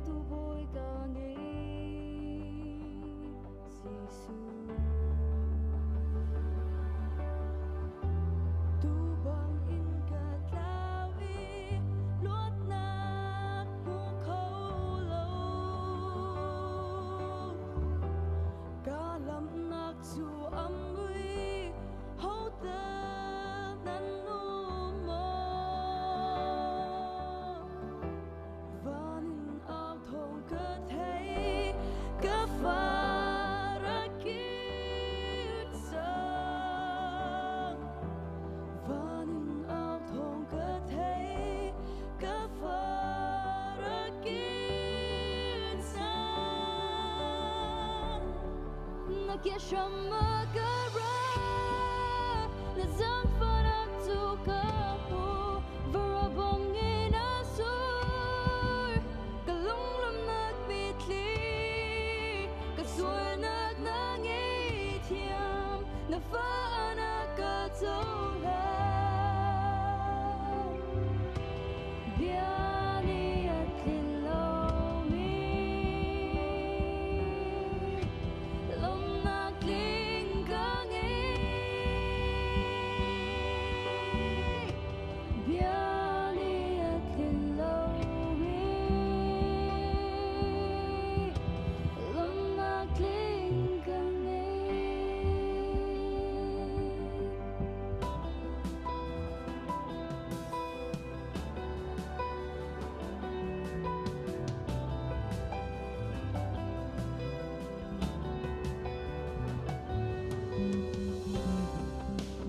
Petu bawi ka ngei Jesuh. Tu bangin ka tlau i luatnak hmu kho lo. Ka lamnak cu a mui, hodah nan um maw? Van in au thawng ka thei, ka far a kir cang. Van in au thawng ka thei, ka far a kir cang. Na ke hram a ka ra, na zaangfahnak cu ka hmu. Vara bangin a sur, ka lunglawmhnak mitthli, ka sualnak na ngaihthiam, na fa na ka cohlan. Bia nih a tlin lomi lawmhnak tling ka ngei. Bia nih a tlin lomi lawmhnak tling ka ngei.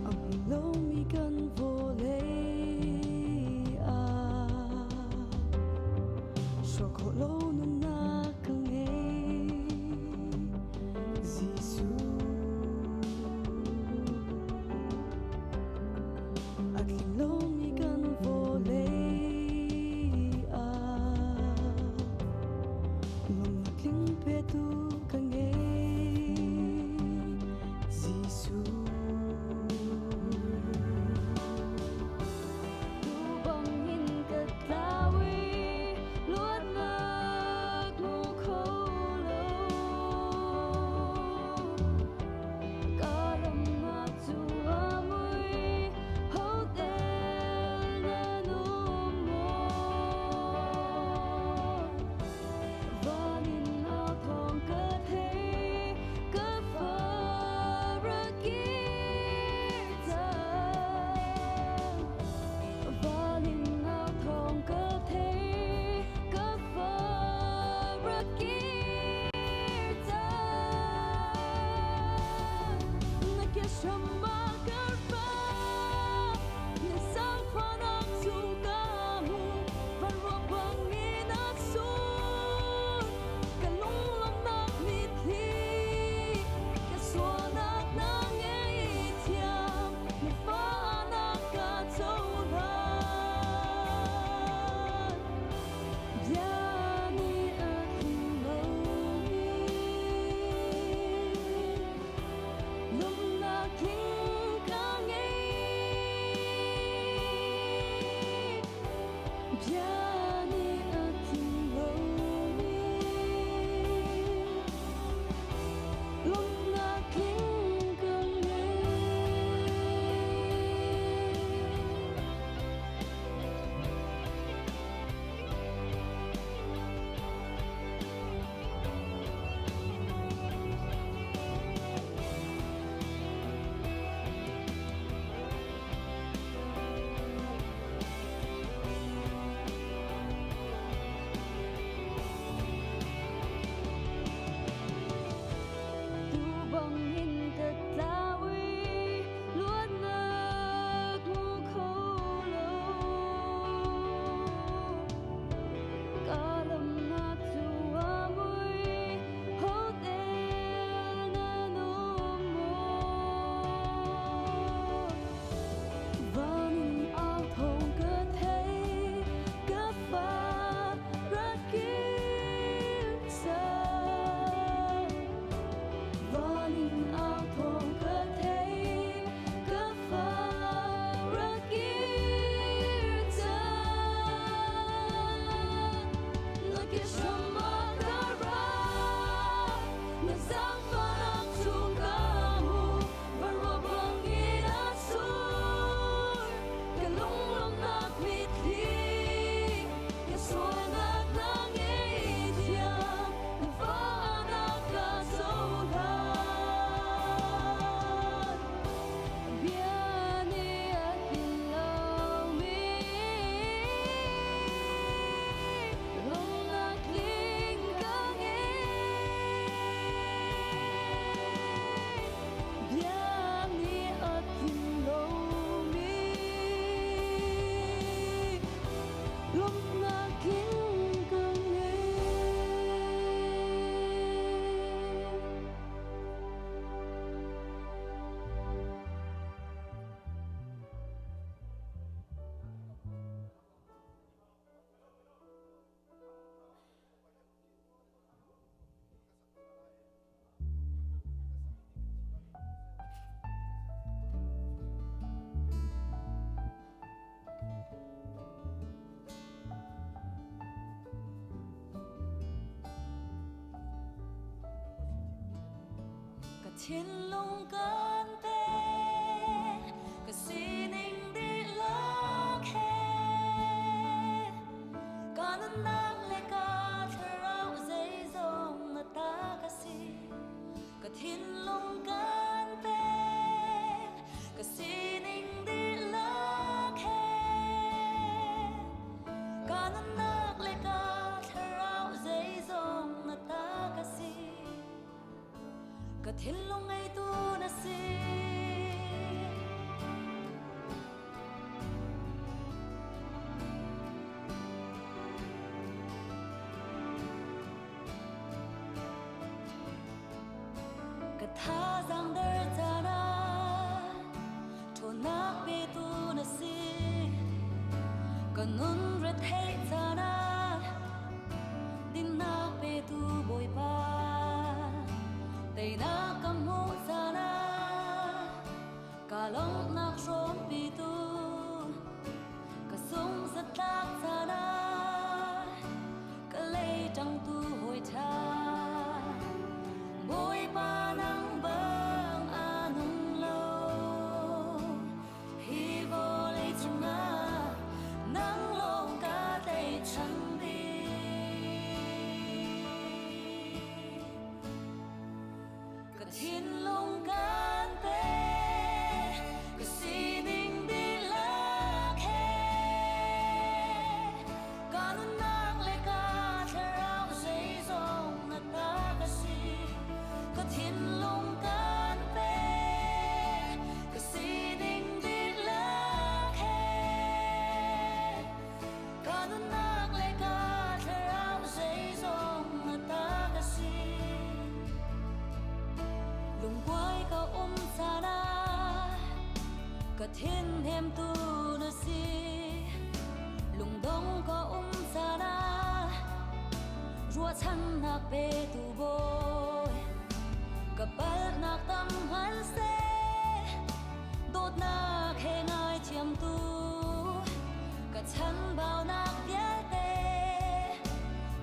A hmu lomi kan vawlei ah hrawh khawh lo nunnak ka ngei Jesuh. A tling lomi kan vawlei ah lawmhnak tling petu ka ngei Jesuh. Tu bangin ka tlau i luatnak hmu kho lo. Ka lamnak cu a mui, hotel nan um maw? Van in au thawng ka thei, ka far a kir cang. Van in au thawng ka thei, ka far a kir cang. Na ke hram ah ka ra, na zaangfahnak cu ka hmu. Van ruak bangin a sur, ka lunglawmhnak mitthli, ka sualnak na ngaihthiam, na fahnak ka cohlan. Bia nih a tling lomi lawmhnak tling. Ka thinlung kan pek, ka sining dihlak he. Ka nunnak le ka thlarau zeizong na ta ka si. Ka thinlung kan pek, ka sining dihlak he. Ka nunnak le ka thlarau zeizong na ta ka si. Ka thinlung ngeitu na si. Ka thazaang der caan ah ṭhawnnak petu na si. Ka nun retheih caan ah dinnak petu Bawipa. Teinak ka hmuh caan ah ka lawmhnak hrawmpitu. Ka sung zatlak caan ah ka lei ṭangtu hawi ṭha. Bawipa nang bang a nung lo. Hi vawlei cungah nang lawng ka tlaihchan bik. Ka thinlung kan pek, ka sining dihlak he. Ka nunnak le ka thlarau zeizong na ta ka si. Ka thinlung kan pek, ka sining dihlak he. Ka nunnak le ka thlarau zeizong na ta ka si. Lungkuai ka um caan ah ka thin hnemtu na si. Lungdong ka um caan ah ruahchannak petu Bawi. Ka palhnak tam hmanhseh dawtnak he ngaithiamtu. Ka chanbaunak vialte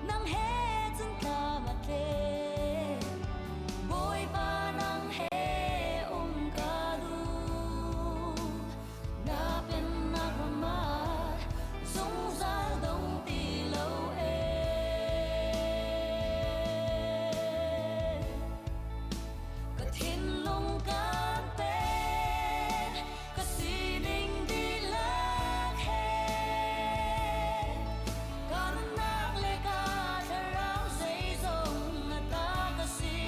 nang he cun tlam a tle. Bawipa nang he um ka duh. Na pennak ram ah zungzal dong ti lo ee. Ka thinlung kan pek, ka sining dihlak he. Ka nunnak le ka thlarau zeizong na ta ka si.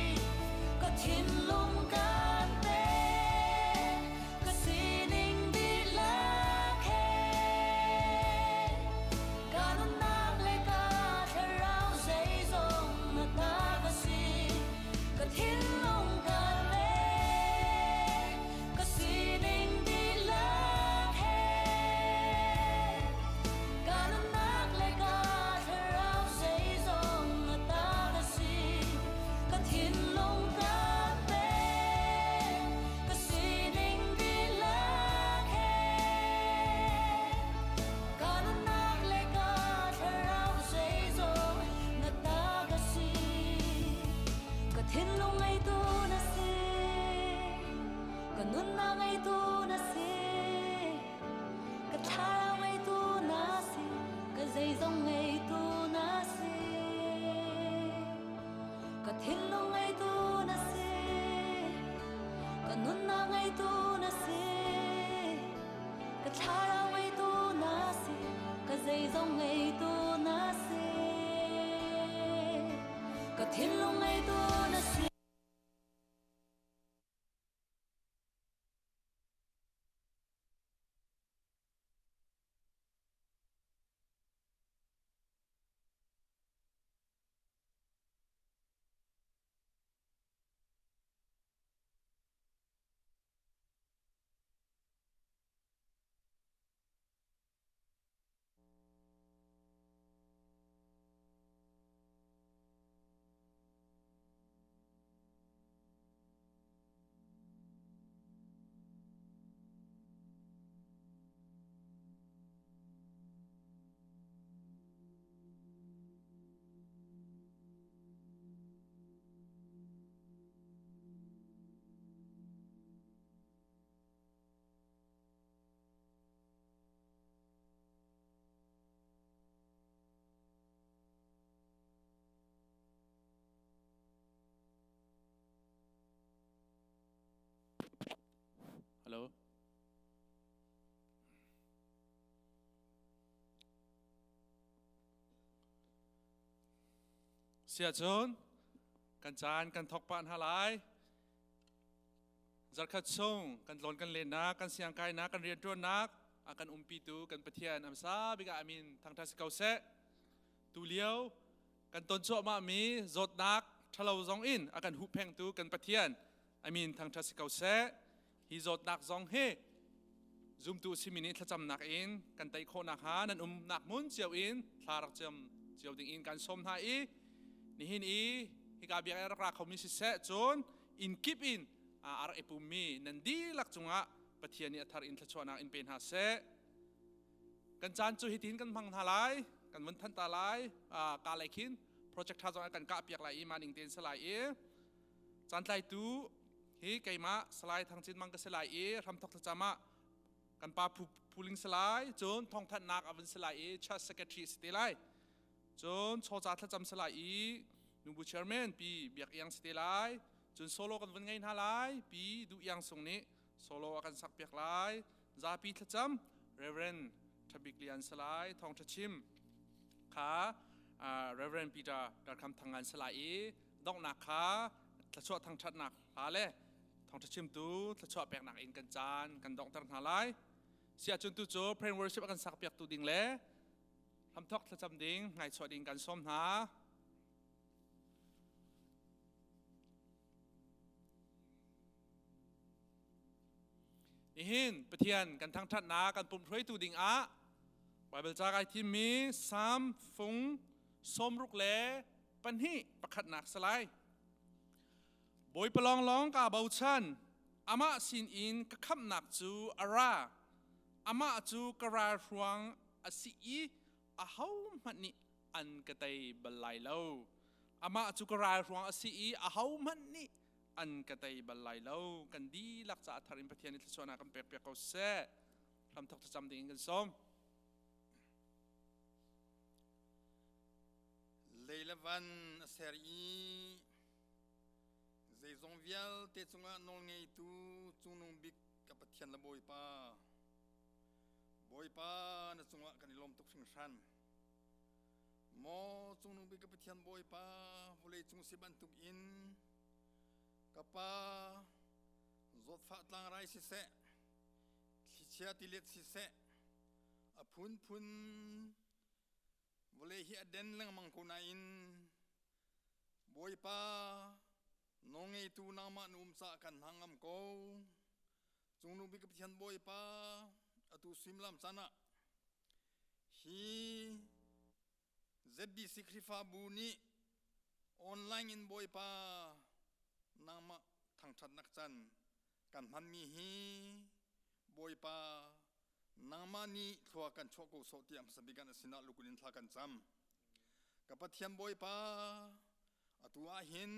Ka thinlung kan pek, ka sining dihlak he. Ka nunnak le ka thlarau zeizong na ta ka si. Ka thinlung kan pek, ka sining dihlak he. Ka nunnak le ka thlarau zeizong na ta ka si. Ka thinlung kan pek, ka sining dihlak he. Ka nunnak le ka thlarau zeizong na ta ka si. Ka thinlung ngeitu na si. Ka nunnak ngeitu na si. Ka thlarau ngeitu na si. Ka zeizong ngeitu na si. Ka thinlung ngeitu na si. Ka nunnak ngeitu na si. Ka thlarau ngeitu na si. Ka zeizong ngeitu na si. Ka thinlung ngeitu na si. Hello. Siahcun kan caan kan thok pah hna lai. Zarkhat chung kan tlawn kan lennak, kan siangkainak, kan rianṭuannak a kan umpitu kan Pathian amsa bik ah amin thangṭhat si ko seh. Tulio kan ton cuahmahmi zawtnak ṭhalo zong in a kan huhphengtu kan Pathian amin thangṭhat si ko seh. Hi zawtnak zong hi zumtu simi nih thlacamnak in kan tei khawh nakhnga nan umnak hmun cio in thla rak cam cio ding in kan sawm hna i nihin i hika biakinn rak ra khomi siseh cun inn kip in a rak i pummi nan dihlak cungah Pathian nih a thar in thluachuahnak in pe hna seh. Kan caan cu hitin kan hmang hna lai, kan vun thanh ta lai, ka lei khin project tha zong kan kah piak lai i ma ning tein si lai i caan tlaitu hi keimah Salai Thang Cin Mang ka si lai i hramthok thlacam ah kan pa phuling si lai cun thawngthanhnak a vun si lai i church secretary si te lai cun chawca thlacam si lai i nubu chairman pi Biak Iang si te lai cun solo kan vun ngei hna lai pi Duh Iang Sung nih solo a kan sak piak lai zapi thlacam Reverend Thabik Lian Salai thawngtha chim kha Reverend Peter Darkham Thangan Salai i donghnak kha thluachuah thangṭhatnak hla le thawngṭha chimtu thluachuah peknak in kan caan kan donghter hna lai. Siahcun tu cu prayer worship a kan sak piaktu ding le hlamthok thlacam ding ngaichuah ding kan sawm hna. Nihin Pathian kan thangṭhatnak kan pumhruaitu ding ah Bible ca kai thimmi Psalm fung 62 pakhatnak salai. Bawipa lawnglawng kaa bochan, amah sinin ka khamhnak cu a ra. Amah cu ka ralhruang a si i ahohmanh nih an ka tei bal lai lo. Amah cu ka ralhruang a si i ahohmanh nih an ka tei bal lai lo. Kan dihlak caah thar in Pathian nih thluachuahnak kan pek piak ko seh. Hramthok thlacam ding in kan sawm. Lei le van a ser i zeizong vialte cungah nawlngeitu Cungnung Bik ka Pathian le Bawipa, Bawipa na cungah kan i lawm tuk hringhran. Maw Cungnung Bik ka Pathian Bawipa, vawlei cung si bantuk in ka Pa zawtfah tlangrai siseh, thlichia tilet siseh, a phunphun Vawlei hi a den lengmang ko nain Bawipa nawlngeitu nangmah na um caah kan hna ngam ko. Cungnung bik Pathian Bawipa atu suimilam caan ah hi ZBC Khrihfabu nih online in Bawipa nangmah thangṭhatnak can kan hmanmi hi Bawipa nangmah nih thlua kan chuah ko sawh tiah hmasa bik ah sinah lukun in thla kan cam. Ka Pathian Bawipa, atu ah hin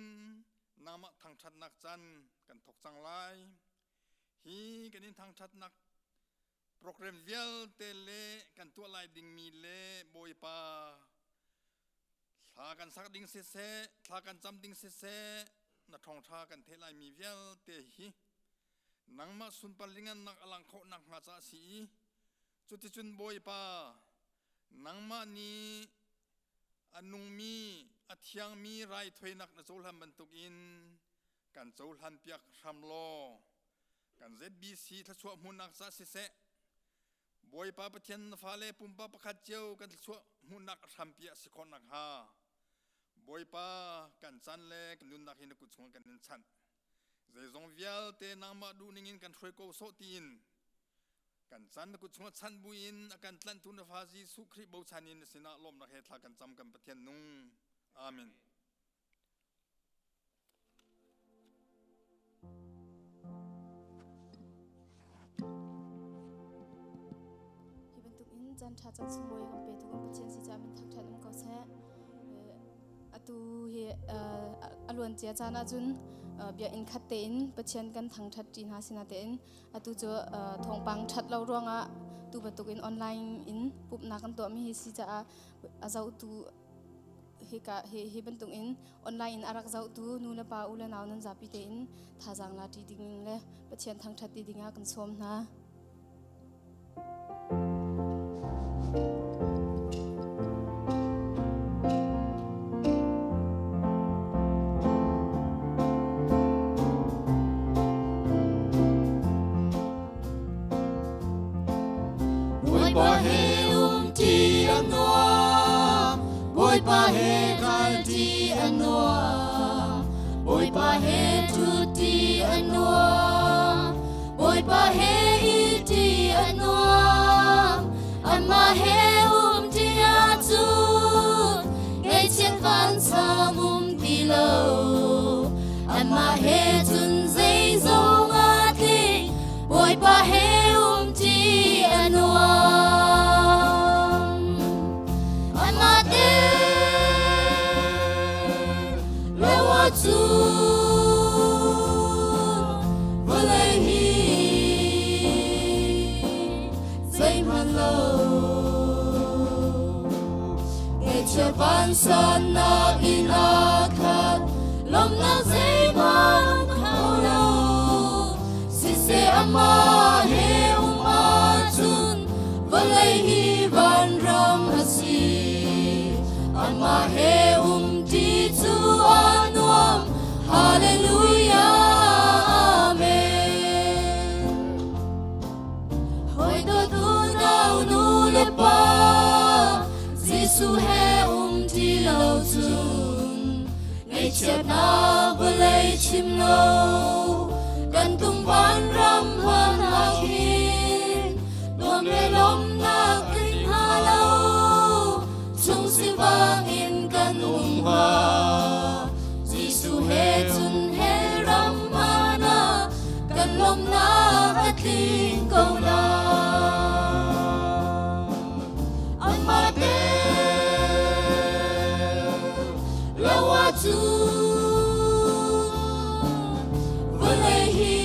nangmah thangṭhatnak can kan thawk cang lai. Hi kan in thangṭhatnak program vialte le kan tuah lai dingmi le Bawipa thla kan sak ding siseh, thla kan cam ding siseh, na ṭhawngṭha kan theih laimi vialte hi nangmah sunpar lingannak a lang khawh nakhnga ca a si i cuticun Bawipa nangmah nih a nungmi a thiangmi raithawinak na cohlan bantukin kan cohlan piak hram law kan ZBC thluachuah hmuhnak ca siseh Bawipa Pathian na fale pumpak pakhat cio kan thluachuah hmuhnak a hrampi a si khawh nakhnga Bawipa kan chan le kan nunnak hi na kut chungah kan in chanh. Zeizong vialte nangmah duhning in kan hruai ko sawh tiin kan chan na kut chungah chanh buin a kan tlanhtu na fa Jesuh Khrih bochan in na sinah lawmnak he thla kan cam kan Pathian nung. Amen. Hi bantuk in caan ṭha caan sunglawi kan petu kan Pathian si caah min thangṭhat um ko seh. Atu hi a luancia caan ahcun biakinn khat tein Pathian kan thangṭhat ṭi hna sinatein atu cu thawngpang ṭhat lo ruangah tu bantukin online in pumhnak kan tuahmi hi si caah a zohtu. Hika hi hi bantuk in online in a rak zohtu nu le pa u le nau nan zapi tein thazaang la ṭi ding le Pathian thangṭhat ti dingah kan sawm hna. Bawipa he um ṭi a nuam, Bawipa he kal ṭi a nuam, Bawipa he ṭhut ṭi a nuam, Bawipa he i ṭi a nuam, Amah he um ṭi ahcun ngaihchiat vansang um ti lo. Amah he cun zeizong a tling, Bawipa he um ṭi a nuam. Amah te lo ahcun vawlei hi zeihmanh lo. Ngaihchia vansannak in a khat, lawmhnak zeihmanh um kho lo. Siseh amah he um ahcun vawlei hi vanram a si. Amah he um ṭi cu a nuam. Hallelujah, Amen. Hawi dawt unau nu le pa, Jesuh he um ṭi lo cun ngaihchiatnak vawlei chim lo kan tung vanram hmanhah khin nuam le lawmnak tling hnga lo chung sivang in kan um hnga Jesuh he cun hell ram hmanh ah kan lawmhnak a tling ko lai. Amah te lo ahcun vawlei hi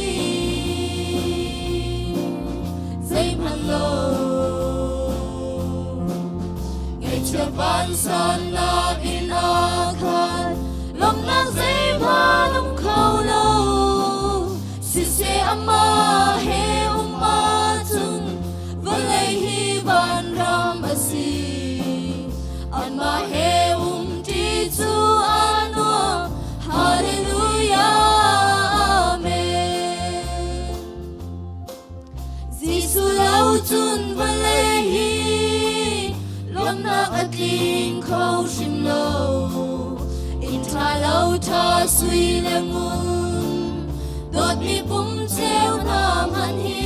zeihmanh lo ngaihchia vansannak in a khat lawmhnak zeihmanh um kho lo siseh amah he um ahcun vawlei hi vanram a si amah he um ṭi cu a nuam hallelujah amen Jesuh lo cun vawlei hi lawmhnak a tling kho hrim lo inn ṭha lo ṭha sui le ngun dawtmi pum cheu hna hmanh hi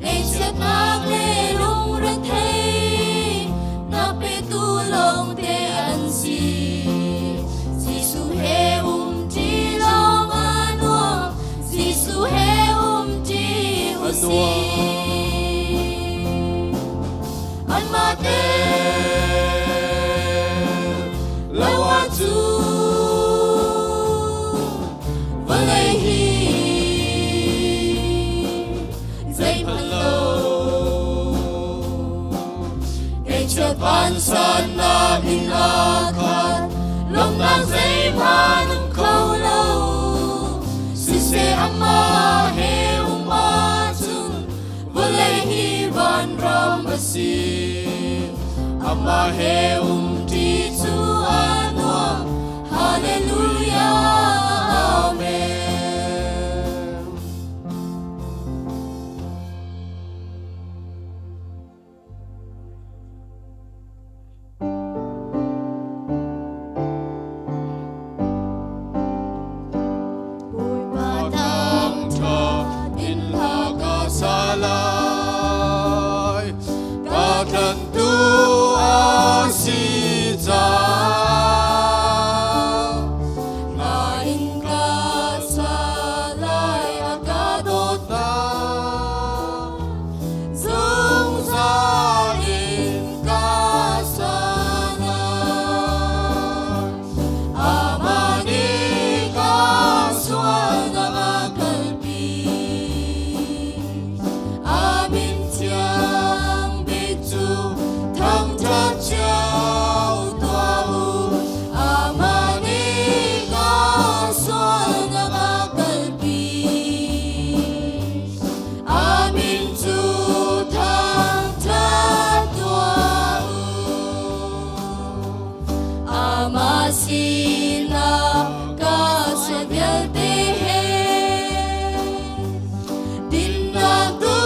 ngaihchiatnak le lungrethei nak petu lawngte an si Jesuh he um ṭi lawng a nuam Jesuh he um ṭi u sih anmah te lo ahcun vawlei hi zeihmanh lo ngaihchiat vansannak in a khat lawmhnak zeihmanh um kho lo siseh amah he um ahcun vawlei hi vanram a si amah he um ṭi cu a nuam hallelujah amen Bawipa thangṭhat in hla ka sa lai ka tlantu a si. Amah sinah ka sual vialte he dinnak tu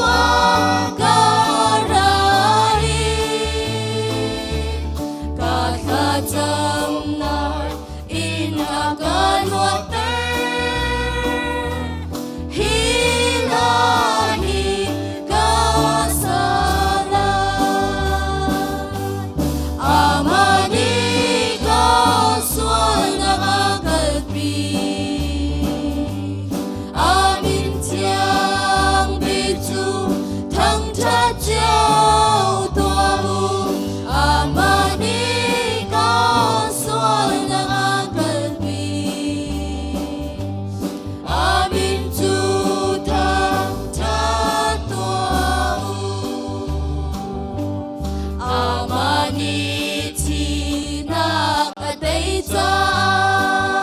ah ka ra i ka thlacamnak in a ka luatter. Hi hla hi ka sa lai. Amah nih ka sualnak a kalpi. A min thiang bik cu thangṭhat cio tuah u. Amah nih ka sualnak a kalpi. A min cu thangṭhat tuah u. Amah nih thihnak a tei caah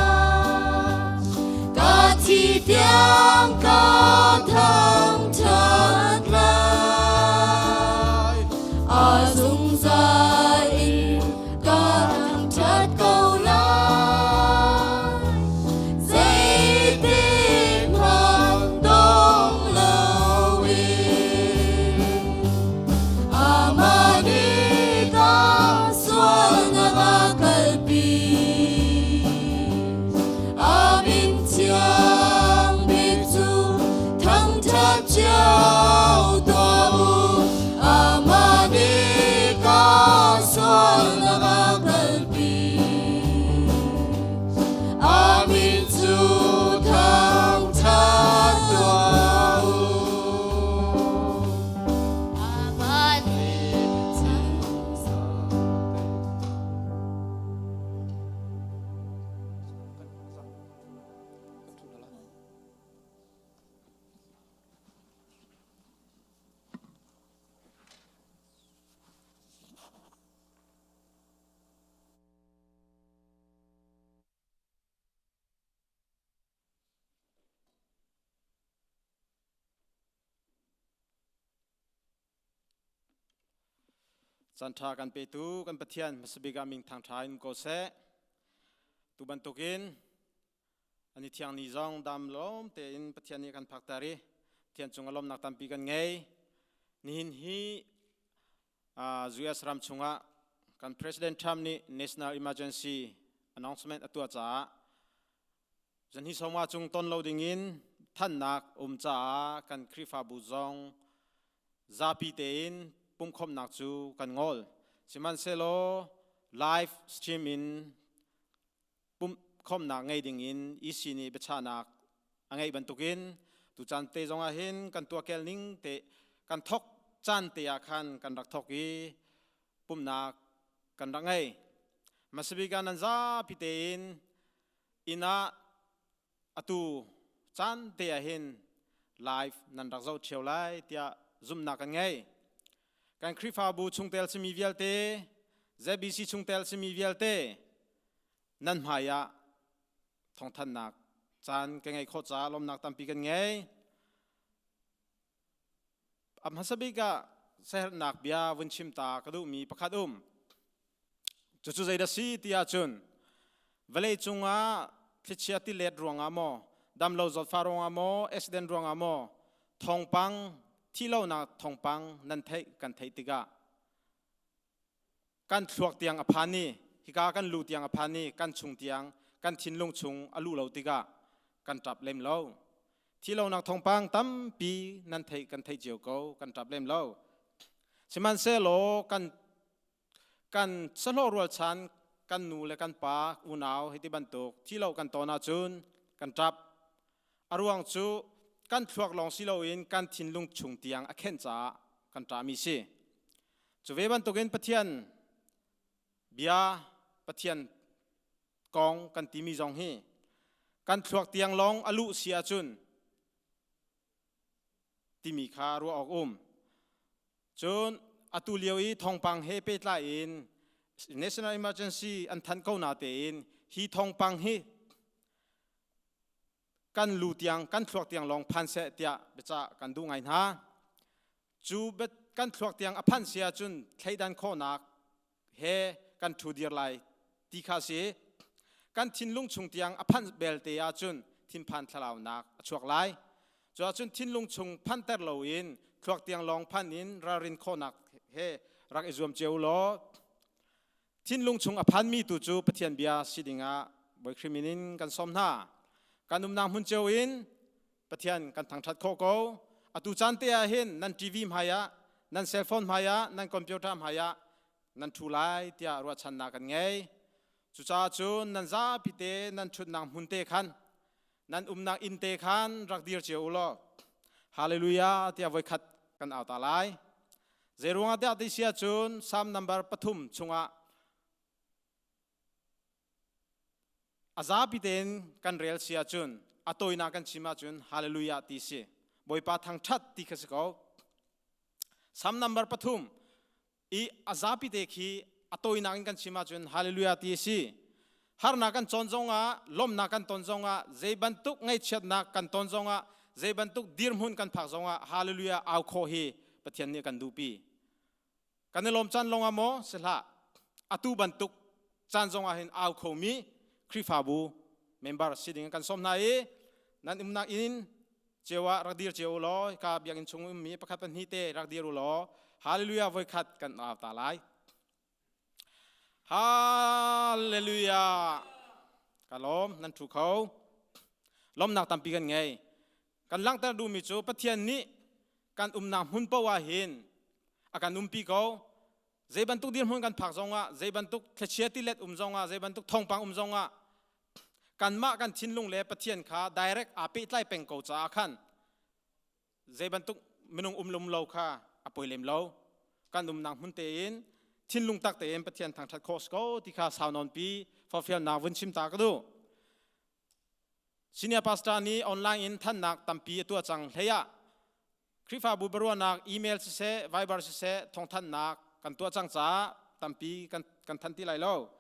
ka thi tiang ka thangṭhat lai. A zungzal in ka thangṭhat ko lai. Zeitik hmanh dong loin amah nih ka sualnak a kalpi. A min thiang bik cu thangṭhat cio tuah u. Amah nih ka sualnak a kalpi. A min cu thangṭhat tuah u. Amah nih Caan ṭha kan petu kan Pathian hmasabik ah min thangṭha in ko seh. Tu bantukin ani thiang ni zong dam lawm tein Pathian nih kan phakter i Pathian cung a lawmnak tampi kan ngei. Nihin hi US ram chungah kan President Trump nih National Emergency Announcement a tuah caah zanhi sawma cung ton lo dingin thannak um caah kan Khrihfabu zong zapi tein pumkhawmnak cu kan ngol. Sihmanhsehlaw live stream in pumkhawmnak ngei dingin EC nih biachahnak a ngeih bantukin tucaan te zong ah hin kan tuahkel ning te kan thok caan te ah khan kan rak thok i pumnak kan rak ngei. Masabika nan zapi tein inn ah atu caan te ah hin live nan rak zoh ṭheo lai tiah zumhnak kan ngei. Kan Khrihfabu chungtel simi vialte, ZBC chungtel simi vialte nan hmai ah thawngthannak caan ka ngeih khawh caah lawmnak tampi kan ngei. A hmasa bik ah siaherhnak bia vun chim ta ka duhmi pakhat um. Cucu zeidah si ti ahcun vawlei cungah thlichia tilet ruangah maw, damlo zawtfah ruangah maw, accident ruangah maw, thawngpang thihlonak thawngpang nan theih kan theih tikah kan thluak tiang a phan i hika kan lu tiang a phan i kan chung tiang kan thinlung chung a luh lo tikah kan ṭap lem lo. Thihlonak thawngpang tampi nan theih kan theih cio ko kan ṭap lem lo. Sihmanhsehlaw kan kan sahlawh rualchan kan nu le kan pa unau hiti bantuk thihlo kan ton ahcun kan ṭap. A ruang cu kan thluak lawng si loin kan thinlung chung tiang a khenh caah kan ṭahmi si. Cu ve bantukin Pathian bia, Pathian kong kan timi zong hi kan thluak tiang lawng a luh si ahcun timi kha ruah awk um. Cun atu lio i thawngpang he pehtlai in National Emergency an thanh ko na tein hi thawngpang hi kan lu tiang kan thluak tiang lawng phan seh tiah biacah kan duh ngai hna. Cu kan thluak tiang a phanh si ahcun thleidan khawhnak he kan ṭhu dir lai. Ti kha si. Kan thinlung chung tiang a phanh belte ahcun thinphan thlalaunak a chuak lai. Cu ahcun thinlung chung phanter loin thluak tiang lawng phan in ralrin khawhnak he rak i zuam cio law thinlung chung a phanmi tu cu Pathian bia si dingah Bawi Khrih min in kan sawm hna. Kan umnak hmun cio in Pathian kan thangṭhat khawh ko. Atu caan te ah hin nan TV hmai ah, nan cell phone hmai ah, nan computer hmai ah nan ṭhu lai tiah ruahchannak kan ngei. Cucaah cun nan zapi te nan ṭhutnak hmun te khan, nan umnak inn te khan rak dir cio u law Hallelujah tiah voikhat kan au ta lai. Zeiruangah dah ti si ahcun Psalm number pathum chungah A zapi tein kan rel si ahcun a tawinak kan chim ahcun hallelujah ti si. Bawipa thangṭhat ti kha si ko. Psalm number pathum i a zapi te khi a tawinak in kan chim ahcun hallelujah ti si. Harnak kan cawn zongah, lawmhnak kan ton zongah, zei bantuk ngaihchiatnak kan ton zongah, zei bantuk dirhmun kan phak zongah hallelujah au khawh hi Pathian nih a kan duhpi. Kan i lawm caan lawngah maw si hlah atu bantuk caan zongah hin au khomi Khrihfabu member si ding kan sawm hna i nan umnak inn cio ah rak dir cio u law ka biakinn chung ummi pakhat pahnih te rak dir u law hallelujah voikhat kan au ta lai. Hallelujah. Ka lawm nan thu kho. Lawmnak tampi kan ngei. Kan langhter duhmi cu Pathian nih kan umnak hmun paoh ah hin a kan umpi ko. Zei bantuk dirhmun kan phak zongah, zei bantuk thlichia tilet um zongah, zei bantuk thawngpang um zongah kanmah kan thinlung le Pathian kha direct aa pehtlai peng ko caah khan zei bantuk minung um lum lo kha a poi lem lo. Kan umnak hmun tein thinlung tak tein Pathian thangṭhat khawh si ko ti kha sau nawn pi forfialnak vun chim ta ka duh. Senior pastor nih online in thannak tampi a tuah cang hlei ah Khrihfabu biaruahnak email siseh, Viber siseh thawngthanhnak kan tuah cang caah tampi kan, kan than ti lai lo.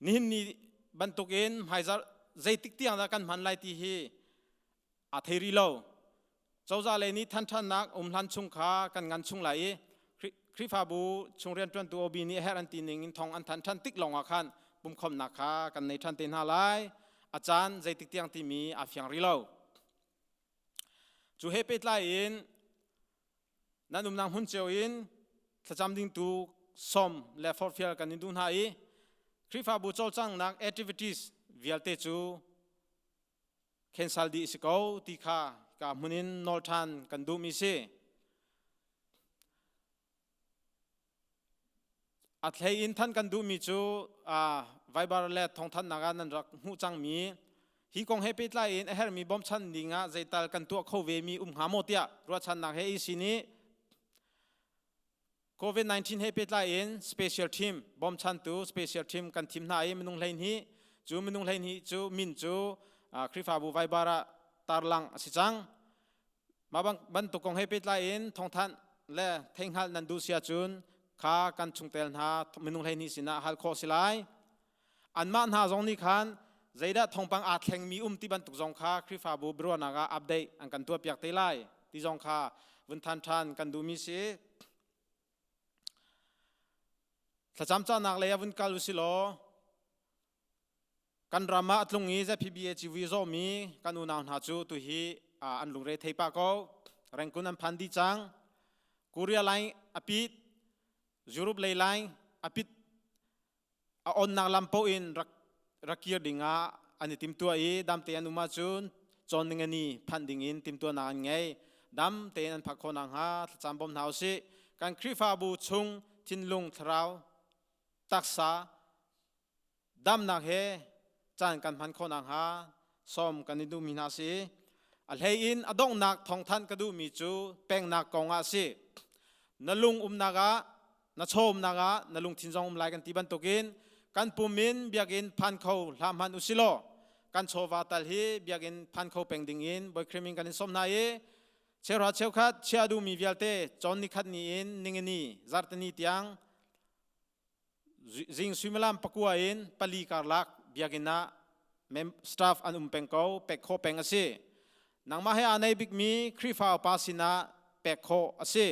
Nihin ni bantukin hmaizarh zeitik tiang dah kan hman lai ti hi aa thei rih lo. Cozah lei nih thanṭhannak um hlan chung kha kan ngan chung lai i Khrihfabu chung rianṭuantu OB nih a herh an ti ning in thong an than ṭhan tik lawngah khan pumkhawmnak kha kan nei ṭhan te hna lai. A caan zeitik tiang timi aa fiang rih lo. Cu he pehtlai in nan umnak hmun cio in thlacam ding tu sawm le forhfial kan in duh hna i Khrihfabu cawlcanghnak activities vialte cu cancel dih si ko ti kha ka hmun in nawl ṭhan kan duhmi si. A thlei in than kan duhmi cu Viber le thawngthanhnak ah nan rak hmuh cangmi hi kong he pehtlai in a herhmi bawmchan ding ah zeital kan tuah kho ve mi um hnga maw tiah ruahchannak he EC nih COVID-19 he pehtlai in special team bawmchantu special team kan thim hna i minung 12 cu minung 12 cu min cu Khrihfabu Viber ah tarlang a si cang. Mah bantuk kong he pehtlai in thawngthanh le theihhngalh nan duh si ahcun kha kan chungtel hna minung 12 sinah hal khawh si lai. Anmah hna zong nih khan zeidah thawngpang aa thlengmi um ti bantuk zong kha Khrihfabu biaruahnak ah update an kan tuahpiak te lai ti zong kha vun than ṭhan kan duhmi si. Thlacam cahnak lei ah vun kal u si law Kan ram ah a tlung i ZPBA civui zawmi kan unau hna cu tuhi an lungre thei pah ko. Rengkun an phan dih cang. Korea line a pit, Europe lei line a pit a onnak lam paoh in rak rak kir ding ah an i timtuah i dam te an um ahcun cawn ning ani phanh ding in timtuahnak an ngei. Dam tein an phak khawh nakhnga thlacam bawm hna usih. Kan Khrihfabu chung thinlung thlarau taksa damnak he caan kan hman khawh nakhnga sawm kan i duhmi hna si. A hlei in a donghnak thawngthanh ka duhmi cu pengnak kong ah si. Na lung umnak ah, na chaw umnak ah na lungthin zong um lai kan ti bantukin kan pum in biakinn phan kho hlah hmanh usilaw kan chawva tal hi biakinn phan kho peng ding in Bawi Khrih min kan in sawm hna i cheuhra cheukhat chia duhmi vialte cawn nikhat ni in ningini zarhteni tiang Zing suimilam pakua in pali karlak biakinn ah staff an um peng ko, pek khawh peng a si. Nangmah he aa nei bikmi Khrihfa upa sinah pek khawh a si.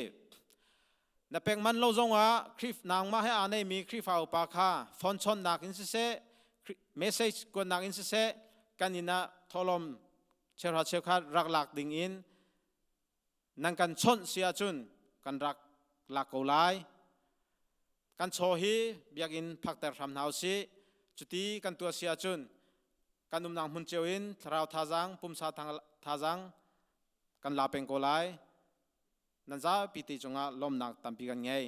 Na pek man lo zongah Khrih nangmah he aa neimi Khrihfa upa kha phone chawnhnak in siseh, message kuatnak in siseh, kan inn ah thawhlawm cheuhra cheukhat rak lak ding in nan kan chawnh si ahcun kan rak lak ko lai. Kan chaw hi biakinn phakter hram hna usih. Cuti kan tuah si ahcun kan umnak hmun cio in thlarau thazaang, pumsa thazaang kan la peng ko lai. Nan zapi te cungah lawmnak tampi kan ngei.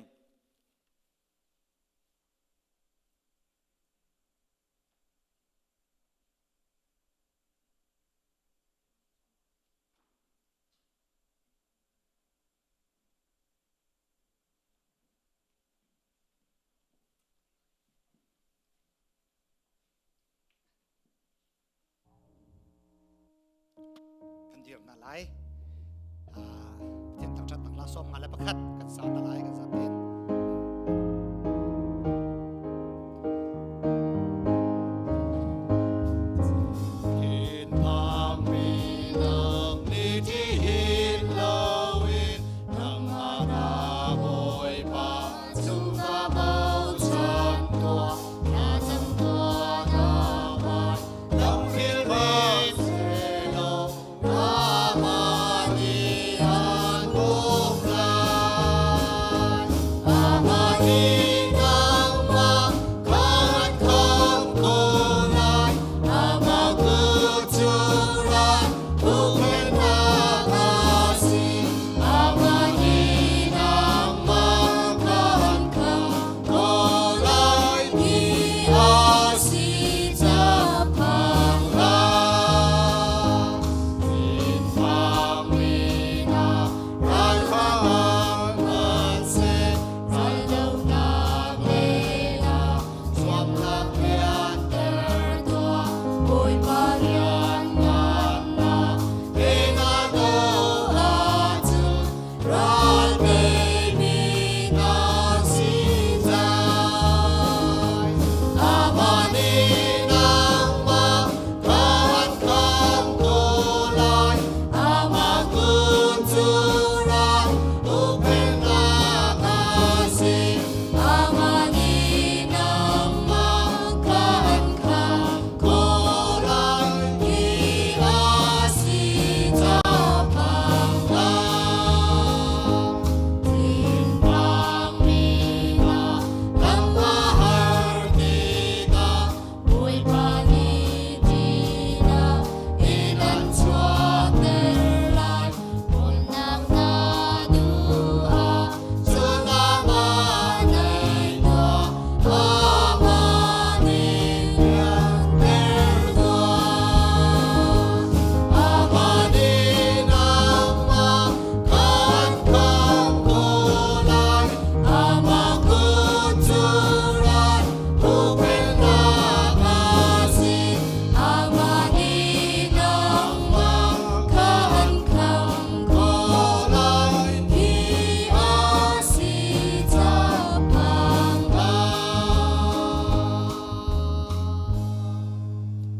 Kan dir hna lai. Pathian thangṭhatnak hla 51 kan sa hna lai kan zaten.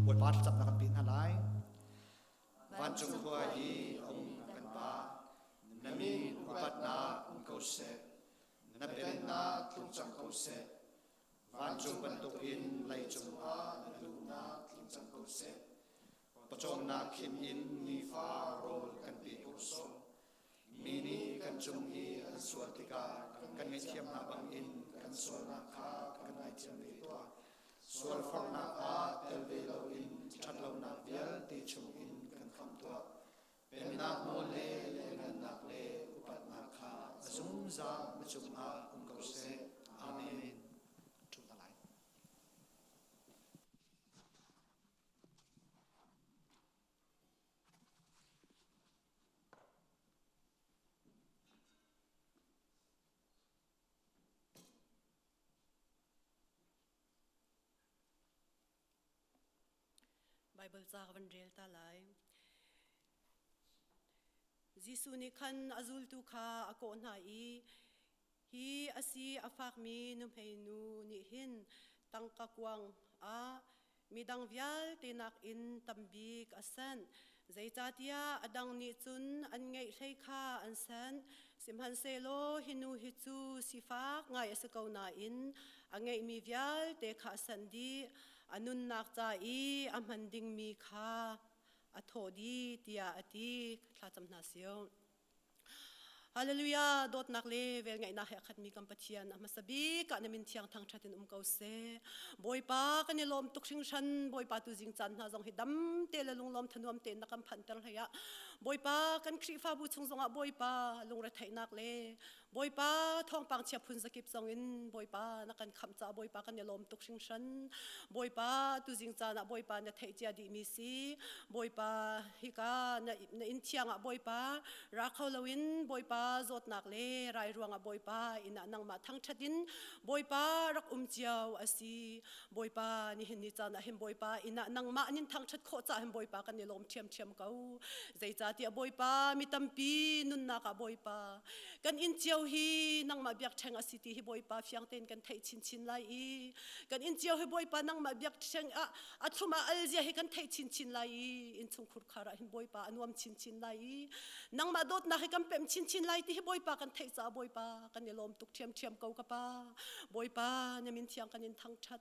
Bawipa thlacamnak kan pe hna lai. Vancung khua i a um kan Pa, na min upatnak um ko seh. Na pennak tlung cang ko seh. Vancung bantukin leicung ah na duhnak tling cang ko seh. Pawcawmnak khim in nifa rawl kan pe ko sawh. Mi nih kan cung i an sual tikah kan ngaihthiam hna bangin kan sualnak kha kan ngaithiam ve tuah. Sualforhnak ah tel ve loin ṭhatlonak vialte chungin kan khamh tuah. Pennak nawl le lianngannak le upatnak kha a zungzal na cungah um ko seh. Amen. Ṭhu hna lai. Bible ca ka van rel ta lai. Jesuh nih khan a zultu kha a kawh hna i hi a si a fakmi nuhmei nu nih hin tangka kuang ah midang vialte nakin tambik a sanh. Zeicahtiah a dang nih cun an ngeih hlei kha an sanh. Sihmanhsehlaw hi nu hi cu sifak ngai a si ko nain a ngeihmi vialte kha a sanh dih. A nunnak ca i a hman dingmi kha a thawh dih tiah a ti. Thlacam hna sih. Hallelujah dawtnak le velngeihnak he a khatmi kan Pathian a hmasa bik ah na min thiang thangṭhat in um ko seh. Bawipa kan i lawm tuk hringhran Bawipa tu zing caan hna zong hi dam te le lunglawm thanuam tein na kan phanhter hlei ah Bawipa kan Khrihfabu chung zongah Bawipa lungretheihnak le Bawipa thawngpang chia phun zakip zong in Bawipa na kan khamh caah Bawipa kan i lawm tuk hringhran. Bawipa tu zing caan ah Bawipa na theih cia dihmi si. Bawipa hika na, na inn thiang ah Bawipa ra kho loin Bawipa zawtnak le rai ruangah Bawipa inn ah nangmah thangṭhat in Bawipa rak um cio a si. Bawipa nihin ni caan ah hin Bawipa inn ah nangmah nin thangṭhat khawh caah hin Bawipa kan i lawm ṭhiamṭhiam ko. Zeicahtiah Bawipa mi tampi nunnak ah Bawipa kan inn cio hi nangmah biakṭheng a si ti hi Bawipa fiang tein kan theih chinchin lai i kan inn cio hi Bawipa nangmah biakṭheng ah a thlum ah al zia hi kan theih chinchin lai i innchungkhur khar ah hin Bawipa a nuam chinchin lai i nangmah dawtnak hi kan pemh chinchin lai ti hi Bawipa kan theih caah Bawipa kan i lawm tuk ṭhiamṭhiam ko ka pa Bawipa na min thiang kan in thangṭhat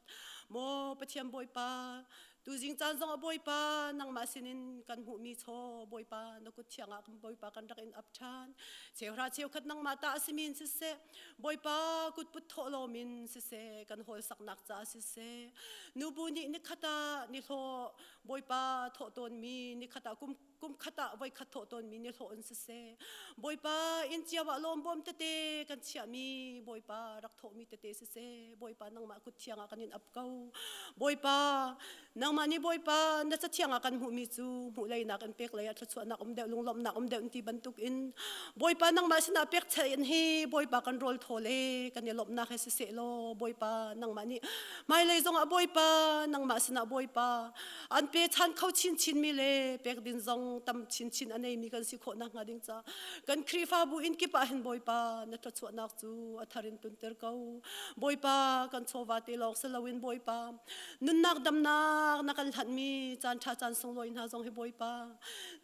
maw Pathian Bawipa Tuzing caan zong ah Bawipa nangmah sinin kan hmuhmi chaw Bawipa na kut thiang ah Bawipa kan rak in ap ṭhan. Cheuhra cheukhat nangmah ta a simi in siseh Bawipa kutput thawhlawm in siseh kan hawl saknak caah siseh nubu nih nikhat ah nihlawh Bawipa thawh tawnmi nikhat ah kum kum khat ah voikhat thawh tawnmi ni hlawh in siseh Bawipa inn cio ah lawmbawm tete kan chiahmi Bawipa rak thawhmi tete siseh Bawipa nangmah kut thiang ah kan in ap ko Bawipa nangmah nih Bawipa na cathiang ah kan hmuhmi cu hmuh leinak in pek lei ah thluachuahnak um deuh lunglawmhnak um deuh ti bantuk in Bawipa nangmah sinah pek in hi Bawipa kan rawl thaw le kan i lawmhnak he siseh law Bawipa nangmah nih hmailei zongah Bawipa nangmah sinah Bawipa an pe chan kho chinchin mi le pek din zong tam chinchin a neimi kan si khawh nakhnga ding ca kan Khrihfabu inn kip ah hin Bawipa na thluachuahnak cu a thar in tunter ko Bawipa kan chawva te lawng si loin Bawipa nunnak damnak na kan hlanhmi caan ṭha caan sunglawi hna zong hi Bawipa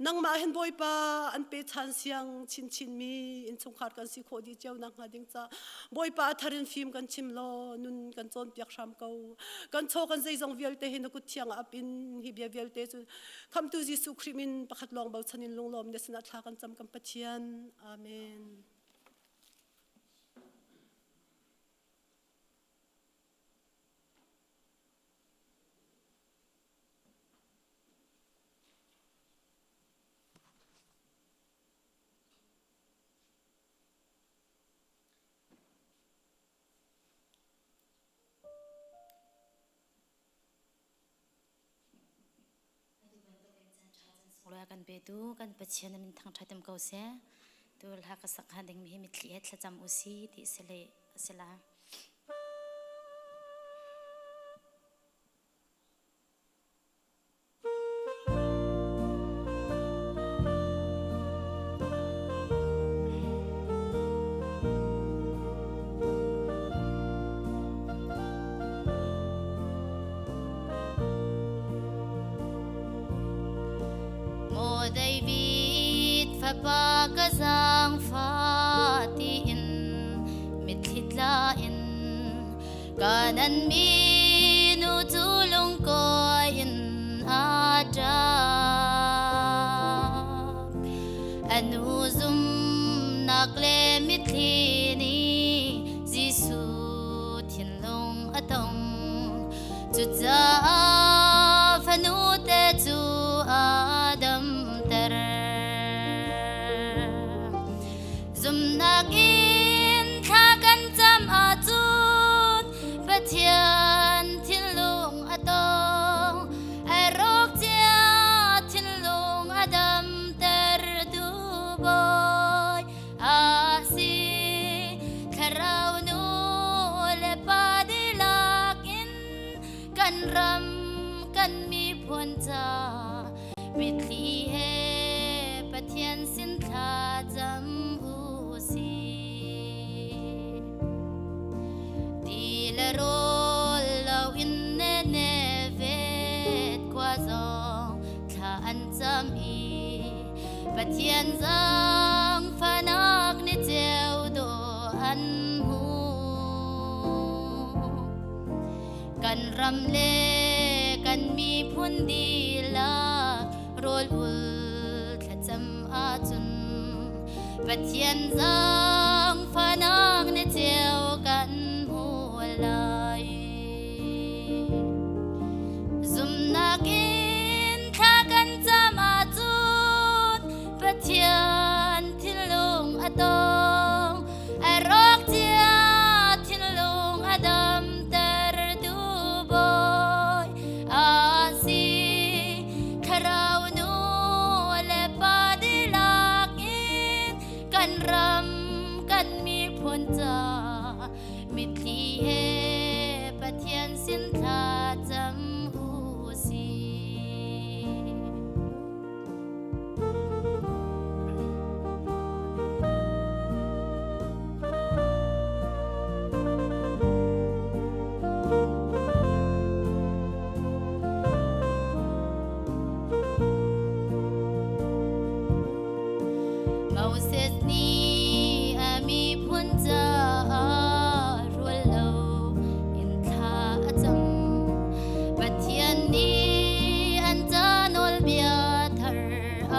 nangmah hin Bawipa an pe chan siang chinchin mi innchungkhar kan si khawh dih cio nakhnga ding ca Bawipa a thar in fim kan chim law nun kan cawnpiak hram ko kan chaw kan zeizong vialte hi na kut thiang ah ap in hi bia vialte cu khamtu Jesuh Khrih min pakhat lawng bochan in lunglawm na sinah thla kan cam kan Pathian amen. Kan petu kan Pathian min thangṭhat ko seh. Tu hla ka sak hnga ding mi hi mitthli he thlacam usi ti sile sila. Maw David fapa ka zaangfah tiin mitthli tla in Kanan minu cu lungkawi in a ṭap. A nu zumnak le mitthli nih Jesuh thinlung a tong. Cucaah fanute cu a damter. Zumnak in thla kan cam ahcun Pathian thinlung a tong. A rawk cia thinlung a damter tu Bawi a si. Thlarau nu le pa dihlak in kan ram kan miphun ca Mitthli he Pathian sin thla cam u sih. Ti le rawl lo in Nineveh khua zong thla an cam i. Pathian zaangfahnak ni ceu dawh an hmu. Kan ram le kan miphun dihlak rawl ul thlacam ahcun Pathian zaangfahnak ni ceu kan hmu lai. Zumnak in thla kan cam ahcun Pathian thinlung a tong, a rawk cia thinlung a damter tu Bawi a si. Thlarau nu le pa dihlak in kan ram kan miphun ca mitthli he Pathian sin thla cam u sih. Moses nih a miphun caah rual lo in thla a cam. Pathian nih an ca nawlbia thar a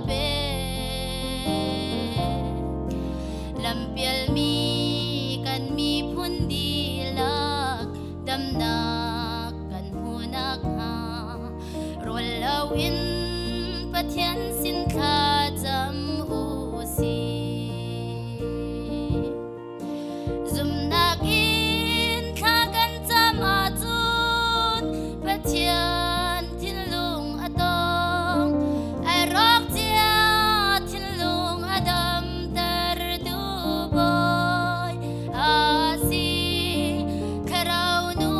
pek. Lampialmi kan miphun dihlak damnak kan hmu nakhnga rawl loin Pathian sin thla cam u sih. Zumnak in thla kan cam ahcun Pathian thinlung a tong. A rawk cia thinlung a damter tu Bawi a si. Thlarau nu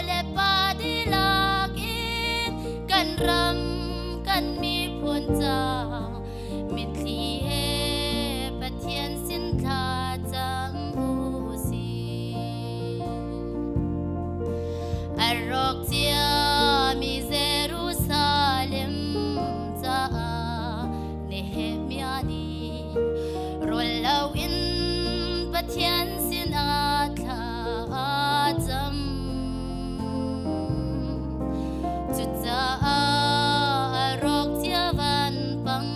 le pa dihlak in kan ram kan miphun ca mitthli he Pathian sin thla cam u sih. A rawk ciami Jerusalem caah Nehemiah nih rawl loin Pathian sinah thla a cam. Cucaah a rawk cia vanpang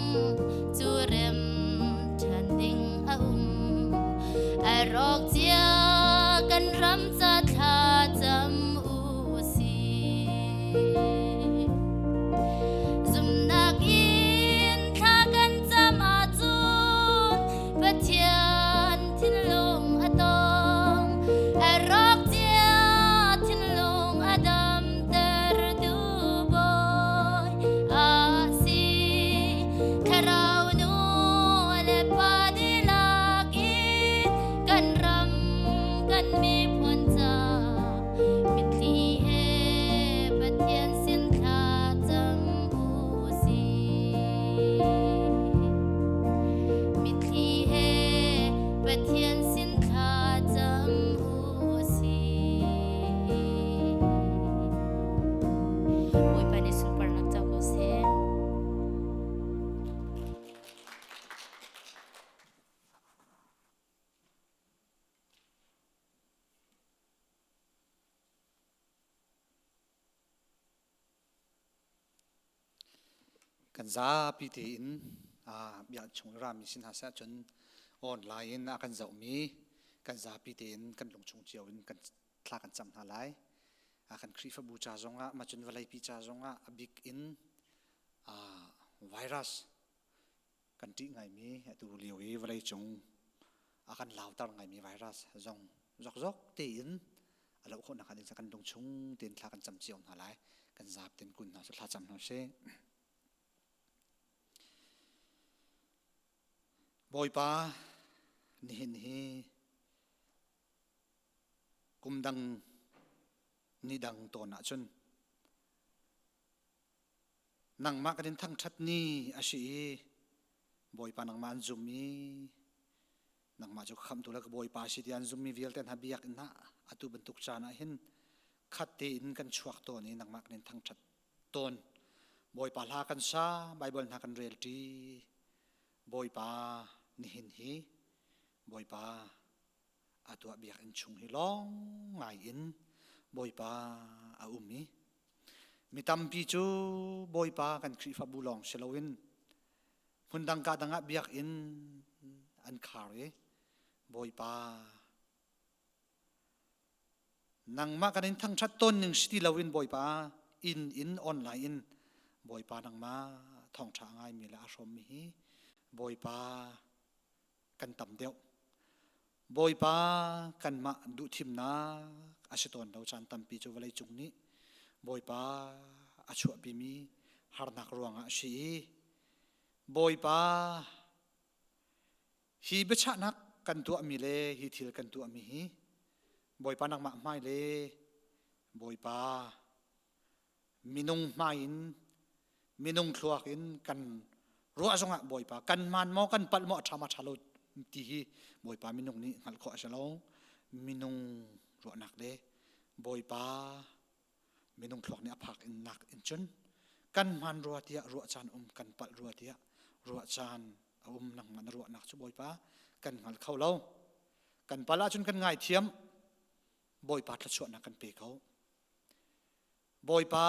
cu rem ṭhan ding a um. A rawk cia kan ram ca thla cam u sih. Zumnak in thla kan cam ahcun Pathian thinlung a tong. A rawk cia thinlung a damter tu Bawi a si. Thlarau nu le pa dihlak in kan ram kan miphun ca mitthli he Pathian sin thla cam u sih. Mitthli he Pathian sin thla cam u sih. Bawipa nih sunparnak co ko seh. Kan zapi tein bia chung rami sin hna seh cun online in a kan zohmi kan zapi tein kan lungchung cio in kan thla kan cam hna lai. Kan Khrihfabu ca zongah macun vawleipi ca zongah a bik in virus kan ṭih ngaimi atu lio i vawleicung a kan lauter ngaimi virus zong zokzok tein a loh khawh nakhnga ding kan lungchung tein thla kan cam cio hna lai kan zap ten kun hna thla cam hna sih Bawipa nihin hi kum dang ni dang tawn ahcun Nangmah kan in thangṭhat ni a si i Bawipa nangmah an zum i nangmah cu khamhtu le ka Bawipa a si ti an zummi vialte hna biakinn ah atu bantuk caan ah hin khat tein kan chuak tawn i nangmah kan in thangṭhat tawn. Bawipa hla kan sa, Baibal hna kan rel ṭi. Bawipa nihin hi Bawipa a tuah biakinn chung hi lawng ngai in Bawipa a um i mi tampi cu Bawipa kan Khrihfabu lawng si loin hmundang ka dang ah biakinn an khar i Bawipa nangmah kan in thangṭhat tawn ning si ti loin Bawipa inn in online in Bawipa nangmah thawngṭha ngaimi le a hrawmmi hi Bawipa kan tam deuh. Bawipa kanmah duhthimnak a si tawn lo caan tampi cu vawlei cung nih Bawipa a chuahpimi harnak ruangah a si i Bawipa hi biachahnak kan tuahmi le hi thil kan tuahmi hi Bawipa nangmah hmai le Bawipa minung hmai in minung thluak in kan ruah zongah Bawipa kan hmaan maw kan palh maw a ṭha ma ṭha lo ti hi Bawipa minung nih hngalh khawh a si lo. Minung ruahnak le Bawipa minung thluak nih a phak in nak in cun kan hmaan rua tiah ruah caan um kan palh rua tiah ruah caan a um. Nangmah na ruahnak cu Bawipa kan hngal kho lo. Kan palh ahcun kan ngaithiam. Bawipa thluachuahnak kan pe ko. Bawipa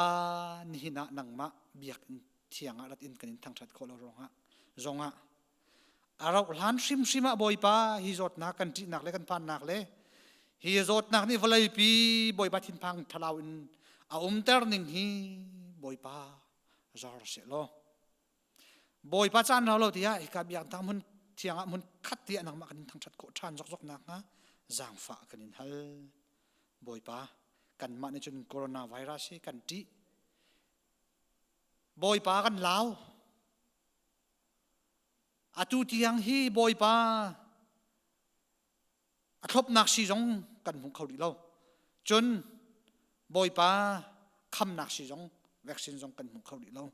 nihin ah nangmah biakinn thiang ah rat in kan in thangṭhat khawh lo ruangah zongah a rauh hlan hrimhrim ah Bawipa hi zawtnak kan ṭihnak le kan phannak le hi zawtnak nih vawleipi Bawipa thinphang thalau in a umter ning hi Bawipa zor sehlaw Bawipa caan rau lo tiah hika biakinn hmun thiang ah hmun khat tiah nangmah kan in thangṭhat khawh ṭhan zokzok nakhnga zaangfah kan in hal. Bawipa, kanmah nih cun coronavirus hi kan ṭih. Bawipa kan lau. Atu tiang hi Bawipa a thlopnak sii zong kan hmu kho rih lo. Cun Bawipa khamnak sii zong vaccine zong kan hmu kho rih lo.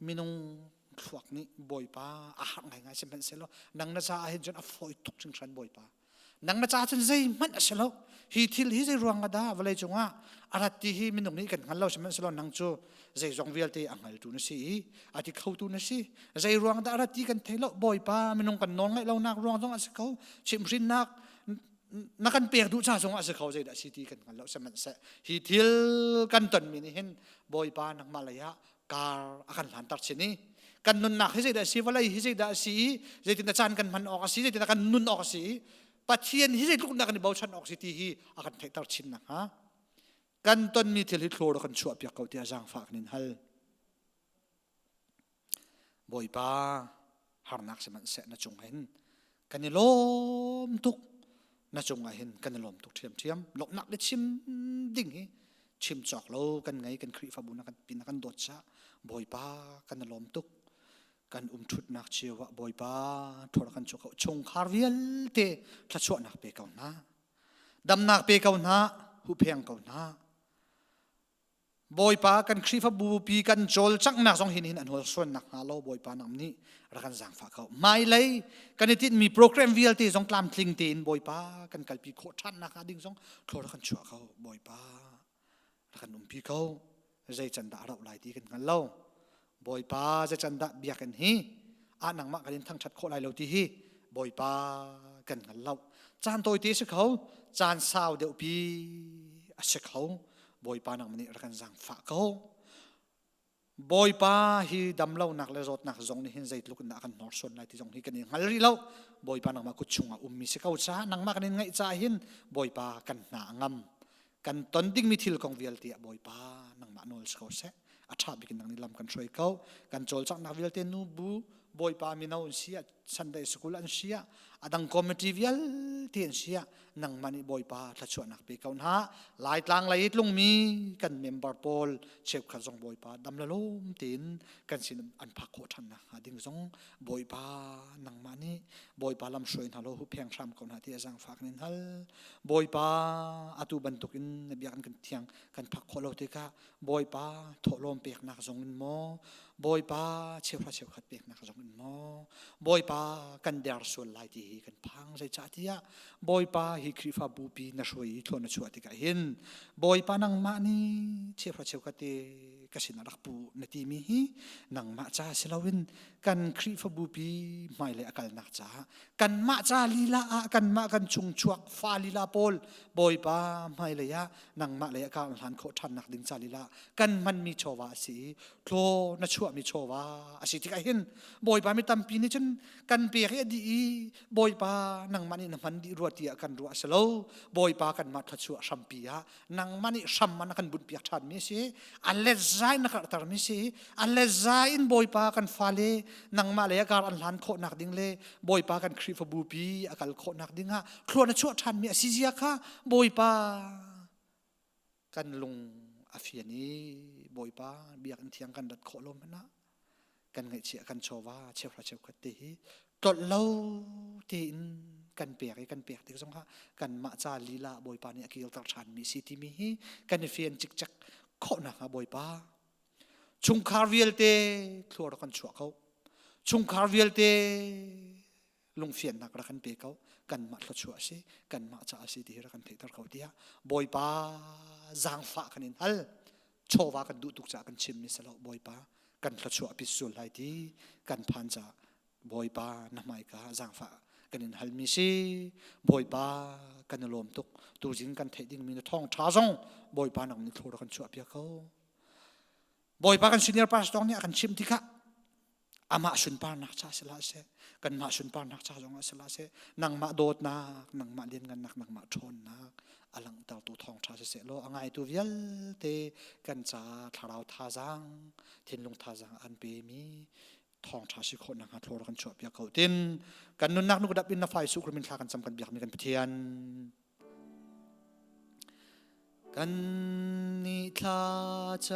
Minung thluak nih Bawipa a harh ngaingai sihmanhsehlaw nang na caah hin cun a fawi tuk hringhran Bawipa. Nang na caah cun zeihmanh a si lo. Hi thil hi zei ruang ah dah vawlei cungah a rat ti hi minung nih kan hngal lo sihmanhsehlaw nang cu zeizong vialte a hngaltu na si i a ti khotu na si. Zei ruang dah a rat ti kan thei lo. Bawipa minung kan nawl ngaih lonak ruang zong a si kho. Chimhhrinnak na kan pek duh ca zong a si kho zeidah si ti kan hngal lo sihmanhseh hi thil kan tonmi nih hin Bawipa nangmah lei ah kar a kan hlanter chin i kan nunnak hi zeidah a si vawlei hi zeidah a si i zeitindah caan kan hman awk a si zeitindah kan nun awk a si i Pathian hi zeitluk dah kan i bochan awk si ti hi a kan theihter chin nakhnga kan tonmi thil hi thlor kan chuah piak ko tiah zaangfah kan in hal. Bawipa harnak sihmanhseh na cung hin kan i lawm tuk na cungah hin kan i lawm tuk ṭhiamṭhiam lawmhnak le chim ding hi chim cawk lo kan ngei kan Khrihfabu na kan pin na kan dawt caah Bawipa kan i lawm tuk kan um ṭhutnak cio ah Bawipa thawr kan chuah ko chungkhar vialte thluachuahnak pe ko hna damnak pe ko hna huhpheng ko hna Bawipa kan Khrihfabu pi kan cawlcanghnak zong hin hin an hawlsuan nakhnga lo Bawipa nang nih rak kan zaangfah ko. Hmailei kan i tinhmi program vialte zong tlamtling tein Bawipa kan kalpi khawh ṭhan nakhnga ding zong thlaw rak kan chuah ko. Bawipa rak kan umpi ko. Zei can dah a rauh lai ti kan hngal lo. Bawipa zei can dah biakinn hi ah nangmah kan in thangṭhat khawh lai lo ti hi Bawipa kan hngal lo. Caan tawite si kho, caan sau deuhpi a si kho. Bawipa nangmah nih rak kan zaangfah ko. Bawipa hi damlonak le zawtnak zong nih hin zeitluk in dah kan hnorsuan lai ti zong hi kan i hngal rih lo. Bawipa nangmah kut chungah ummi si ko caah nangmah kan in ngaih caah hin Bawipa kan hna a ngam. Kan ton dingmi thil kong vialte ah Bawipa nangmah nawl si ko seh. A ṭha bik in nang nih lam kan hruai ko. Kan cawlcanghnak vialte nu bu Bawipa mino an si ah Sunday school an si ah a dang committee vialte an si ah nangmah nih Bawipa thluachuahnak pe ko hna. Laitlang lei tlungmi kan member pawl cheukhat zong Bawipa dam le lawm tein kan sin an phak khawh ṭhan nakhnga ding zong Bawipa nangmah nih Bawipa lam hruai hna law hupheng hram ko hna ti a zaangfah kan in hal. Bawipa atu bantukin na biakinn kan thiang kan phak khawh lo tikah Bawipa thawhlawm peknak zong in maw Bawipa cheuhra cheukhat peknak zong in maw Bawipa kan der sual lai ti hi kan phang zeicahtiah Bawipa hi Khrihfa bupi na hruai i thlawn na chuah tikah hin Bawipa nangmah nih cheuhra cheukhat te ka sinah rak pu na timi hi nangmah ca si loin kan Khrihfabu pi hmailei a kalnak caah kanmah ca lila ah kanmah kan chungchuak fa lila pawl Bawipa hmailei ah nangmah lei a kar hlan khawh ṭhannak ding ca lila kan hmanmi chawva a si i tlaw na chuahmi chawva a si tikah hin Bawipa mi tampi nih cun kan pek i a dih i Bawipa nangmah nih na hman dih rua tiah kan ruah a si lo. Bawipa kanmah thluachuah hrampi ah nangmah nih hram na kan bunhpiak ṭhanmi a si. A letza in na karhtermi si. A letza in Bawipa kan fale nangmah lei a kar an hlan khawhnak ding le Bawipa kan Khrihfabu pi a kal khawhnak ding ah thlua na chuah ṭhanmi a si zia kha Bawipa kan lung a fian i Bawipa biakinn thiang kan rat khawh lo hmanh ah kan ngaihchiah kan chawva cheuhra cheukhat te hi tlolh lo tein kan pek i kan pek tik zongah kanmah ca lila Bawipa nih a kilter ṭhanmi si timi hi kan i fian cikcek khawh nakhnga Bawipa chungkhar vialte thlua rak kan chuah ko chungkhar vialte lungfiannak rak kan pe ko kanmah thluachuah a si kanmah ca a si ti hi rak kan theihter ko tiah Bawipa zaangfah kan in hal chawva kan duh tuk caah kan chimmi si lo Bawipa kan thluachuah pit sul lai ti kan phan caah Bawipa na hmaika zaangfah kan in halmi si Bawipa kan i lawm tuk tuzing kan theih dingmi na thawngṭha zong Bawipa nang nih thlur kan chuah piak ko Bawipa kan senior pastor nih a kan chimh tikah amah sunparnak ca si hlah seh kanmah sunparnak ca zongah si hlah seh nangmah dawtnak nangmah lianngannak nangmah ṭhawnnak a langhtertu thawngṭha siseh law a ngaitu vialte kan ca thlarau thazaang thinlung thazaang an pemi thawngṭha si khawh nakhnga thlawr kan chuah piak ko tin kan nunnak nukdap in na fai su min thla kan cam kan biakmi kan Pathian Kan nih thlacamnak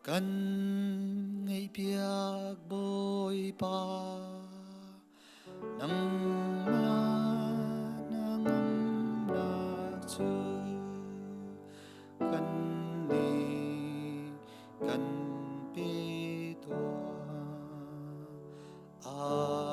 kan ngeihpiak Bawipa nangmah na ngamnak cu kan nih kan pe tuah. Amen.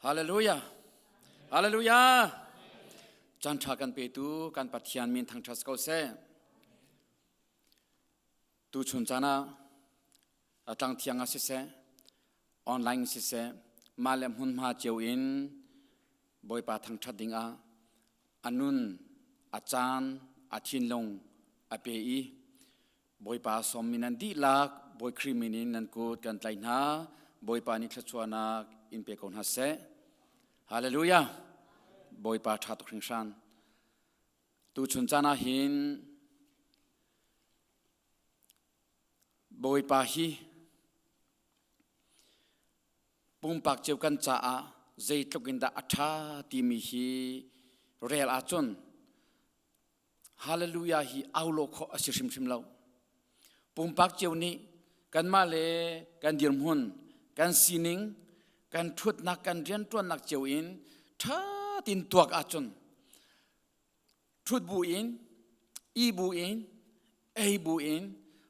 Hallelujah. Hallelujah. Chan tha kan petu kan Pathian min thangthat ko seh. Tu chun caan ah atlang thiang ah siseh, online siseh, mah le hmunhma cio in Bawipa thangthat ding ah a nun, a caan, a thinlung a pe i Bawipa sawmmi nan dihlak Bawi Khrih min in nan kut kan tlaih hna. Bawipa nih thluachuahnak in pe ko hna seh. Hallelujah. Bawipa ṭha tuk hringhran. Tuchun caan ah hin Bawipa hi pumpak cio kan caah zeitluk in dah a ṭha timi hi rel ahcun Hallelujah hi au lo khawh a si hrimhrim lo. Pumpak cio nih kanmah le kan dirhmun, kan sining, kan ṭhutnak, kan rianṭuannak cio in ṭha tin tuak ahcun ṭhut bu in, i bu in, ei bu in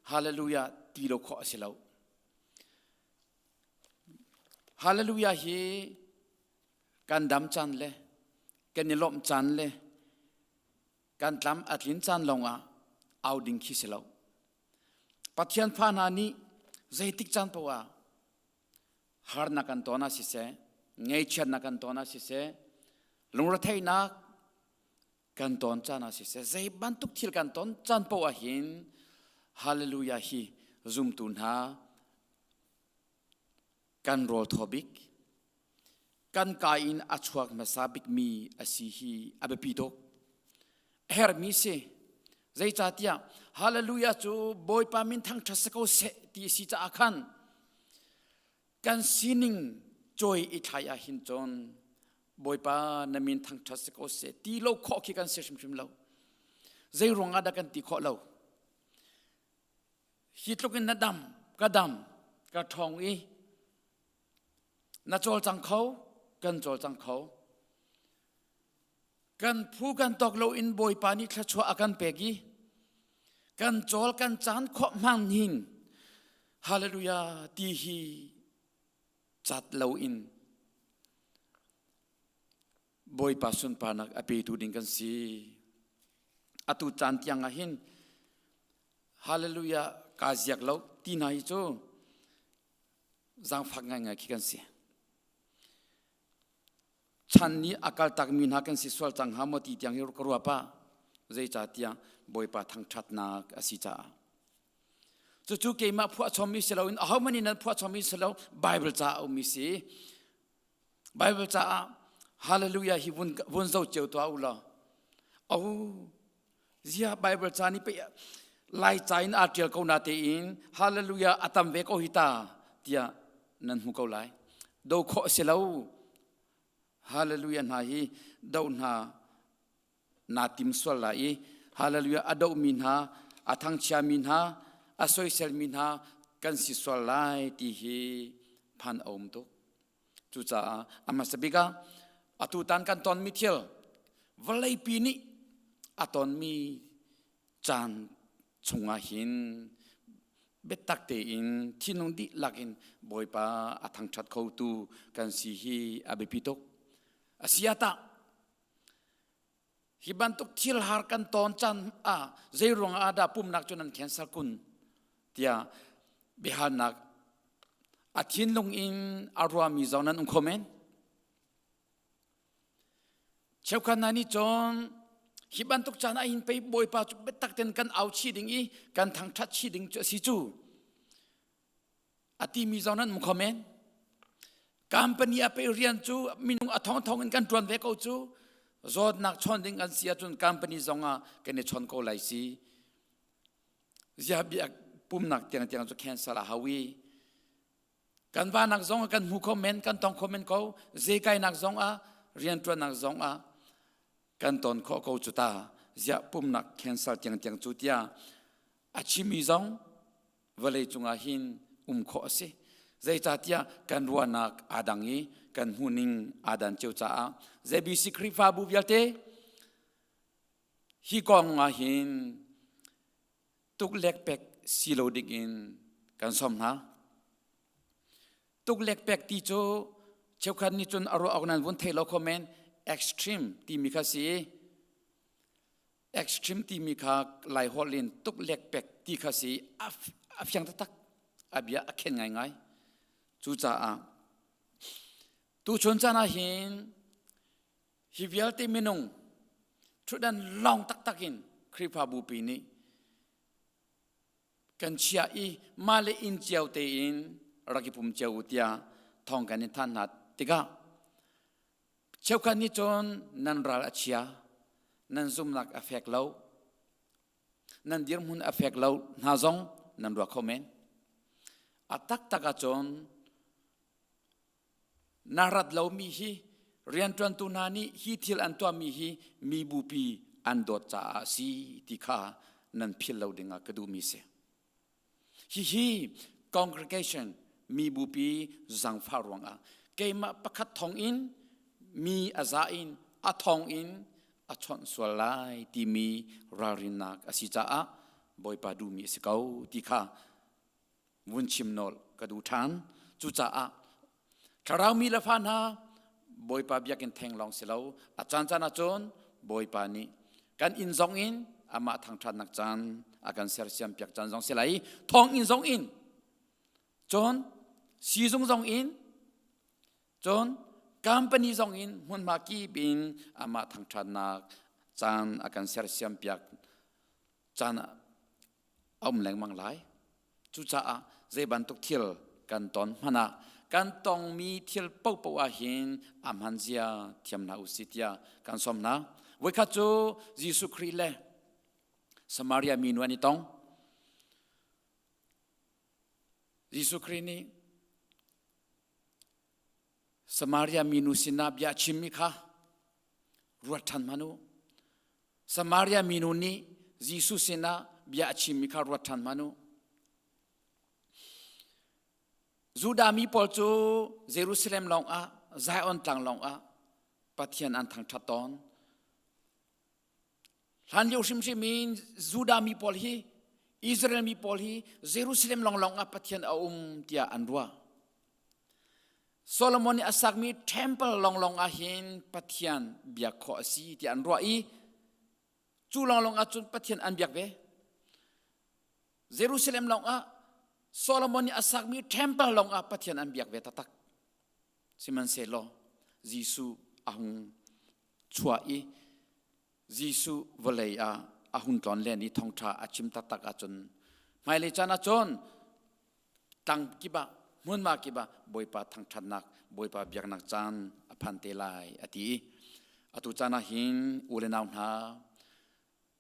hallelujah ti lo khawh a si lo. Hallelujah hi kan dam caan le kan i lawmh caan le kan tlam a tlin caan lawngah au ding khi si lo. Pathian fa hna nih zeitik caan paoh ah harnak kan ton ah siseh, ngaihchiatnak kan ton ah siseh, lungretheihnak kan ton caan ah siseh, zei bantuk thil kan ton caan paoh ah hin hallelujah hi zumtu hna kan rawl thaw bik kan ka in a chuak hmasa bikmi a si hi a biapi tuk a herhmi si zeicahtiah hallelujah cu Bawipa min thangṭhat si ko seh ti a si caah khan kan sining cawi i thlai ah hin cun Bawipa na min thangṭhat si ko seh ti lo khawh khi kan si hrimhrim lo. Zei ruang ah dah kan ti khawh lo? Hi tluk in na dam, ka dam, ka ṭhawng i na cawlcang kho, kan cawlcang kho. Kan phu kan tawk lo in Bawipa nih thluachuah a kan pek i kan cawl kan caan khawh hmang hin hallelujah ti hi cat lo in Bawipa sunparnak a petu ding kan si. Atu caan tiang ah hin hallelujah kaa ziak lo ti hna hi cu zaangfak ngaingai khi kan si. Chan nih a kaltakmi hna kan si sual cang hnga maw ti tiang hi ka ruah pah. Zeicahtiah Bawipa thangṭhatnak a si caah. Cucu keimah phuahchommi si loin ahohmanh nih nan phuahchommi si lo Bible ca a ummi si. Bible caah hallelujah hi vun, vun zo cio tuah u law. Oh, zia Bible ca nih pei Lai ca in aa ṭial ko na tein hallelujah a tam ve ko hi ta tiah nan hmu ko lai. Do khawh si lo. Hallelujah hna hi do hna naa tim sual lai i hallelujah a dohmi hna a thangchiami hna a soiselmi hna kan si sual lai ti hi phan a um tuk cucaah a hmasa bik ah atu tan kan tonmi thil vawleipi nih a tonmi caan chungah hin biatak tein thinlung dihlak in Bawipa a thangṭhat khotu kan si hi a biapi tuk. A si ah tah Hi bantuk thil har kan ton caan ah zeiruang ah dah pumnak cu nan cancel kun tiah biahalnak a thinlung in a ruami zong nan um kho men. Cheukhat hna nih cun hi bantuk caan ah hin pei Bawipa cu biatak ten kan au chih ding i kan thangṭhat chih ding cu a si cu. A timi zong nan um kho men. Company a pe rian cu minung a thong thong in kan ṭuan ve ko cu. Zawtnak chawn ding an si ahcun company zong ah kan i chawn ko lai si. Zia biak pumnak tiang tiang cu cancel a hau i kan vanak zong ah kan hmu kho men kan tong kho men ko zekainak zong ah rianṭuannak zong ah kan ton khawh ko cu ta ziah pumnak cancel tiang tiang cu tiah a chimi zong vawlei cungah hin um khawh a si. Zeicahtiah kan ruahnak aa dang i kan hmuhning aa dan cio caah ZBC Khrihfabu vialte hi kong ah hin tuklek pek si lo ding in kan sawm hna. Tuklek pek ti cu cheukhat nih cun a ruah awk nan vun thei lo kho men extreme timi kha si Extreme timi kha Laiholh in tuk lekpek ti kha si a fiang taktak a bia a khen ngaingai. Cucaah tuchun caan ah hin hi vialte minung ṭhutdan lawng taktak in Khrihfabu pi nih kan chiah i mah le inn cio tein rak i pum cio u tiah thawng kan in thanh hna tikah Cheukhat nih cun nan ral a chia, nan zumnak a fek lo, nan dirhmun a fek lo hna zong nan ruah kho men. A taktak ahcun na rat lomi hi rianṭuantu hna nih hi thil an tuahmi hi mi bupi an dawt caah a si ti kha nan philh lo dingah ka duhmi si. Hihi congregation mi bupi zangfah ruangah keimah pakhat thong in mi a za in a thong in a chawnh sual lai timi ralrinnak a si caah Bawipa duhmi a si ko ti kha vun chim nawl ka duh ṭhan. Cucaah thlarau mi le fa hna Bawipa biakinn theng lawng si lo a caan caan ahcun Bawipa nih kan inn zong in amah thangṭhatnak caan a kan sersiam piak caan zong si lai i thawnginn zong in cun siizung zong in cun company zong in hmunhma kip in amah thangṭhatnak caan a kan sersiam piak caan a um lengmang lai. Cucaah zei bantuk thil kan ton hmanh ah kan tongmi thil paohpaoh ah hin a hman zia thiam hna u si tiah kan sawm hna. Voikhat cu Jesuh Khrih le Samaria minu an i tong. Jesuh Khrih nih Samaria minu sinah bia a chimmi kha ruat ṭhan hmanh u. Samaria minu nih Jesuh sinah bia a chimmi kha ruat ṭhan hmanh u. Judah mi pawl cu Jerusalem lawngah Zion tlang lawngah Pathian an thangṭhat tawn. Hlan lio hrimhrim in Judah mi pawl hi Israel mi pawl hi Jerusalem lawnglawng ah Pathian a um tiah an ruah. Solomon nih a sakmi temple lawnglawng ah hin Pathian biak khawh a si tiah an ruah i cu lawnglawng ah cun Pathian an biak ve. Jerusalem lawng ah Solomon nih a sakmi temple lawng ah Pathian an biak ve taktak. Sihmanhsehlaw Jesuh a hung chuah i Jesuh vawlei ah a hun tlawn len i thawngṭha a chim taktak ahcun hmailei caan ahcun tlang kip ah hmunhma kip ah Bawipa thangṭhatnak Bawipa biaknak caan a phan te lai a ti i atu caan ah hin u le nau hna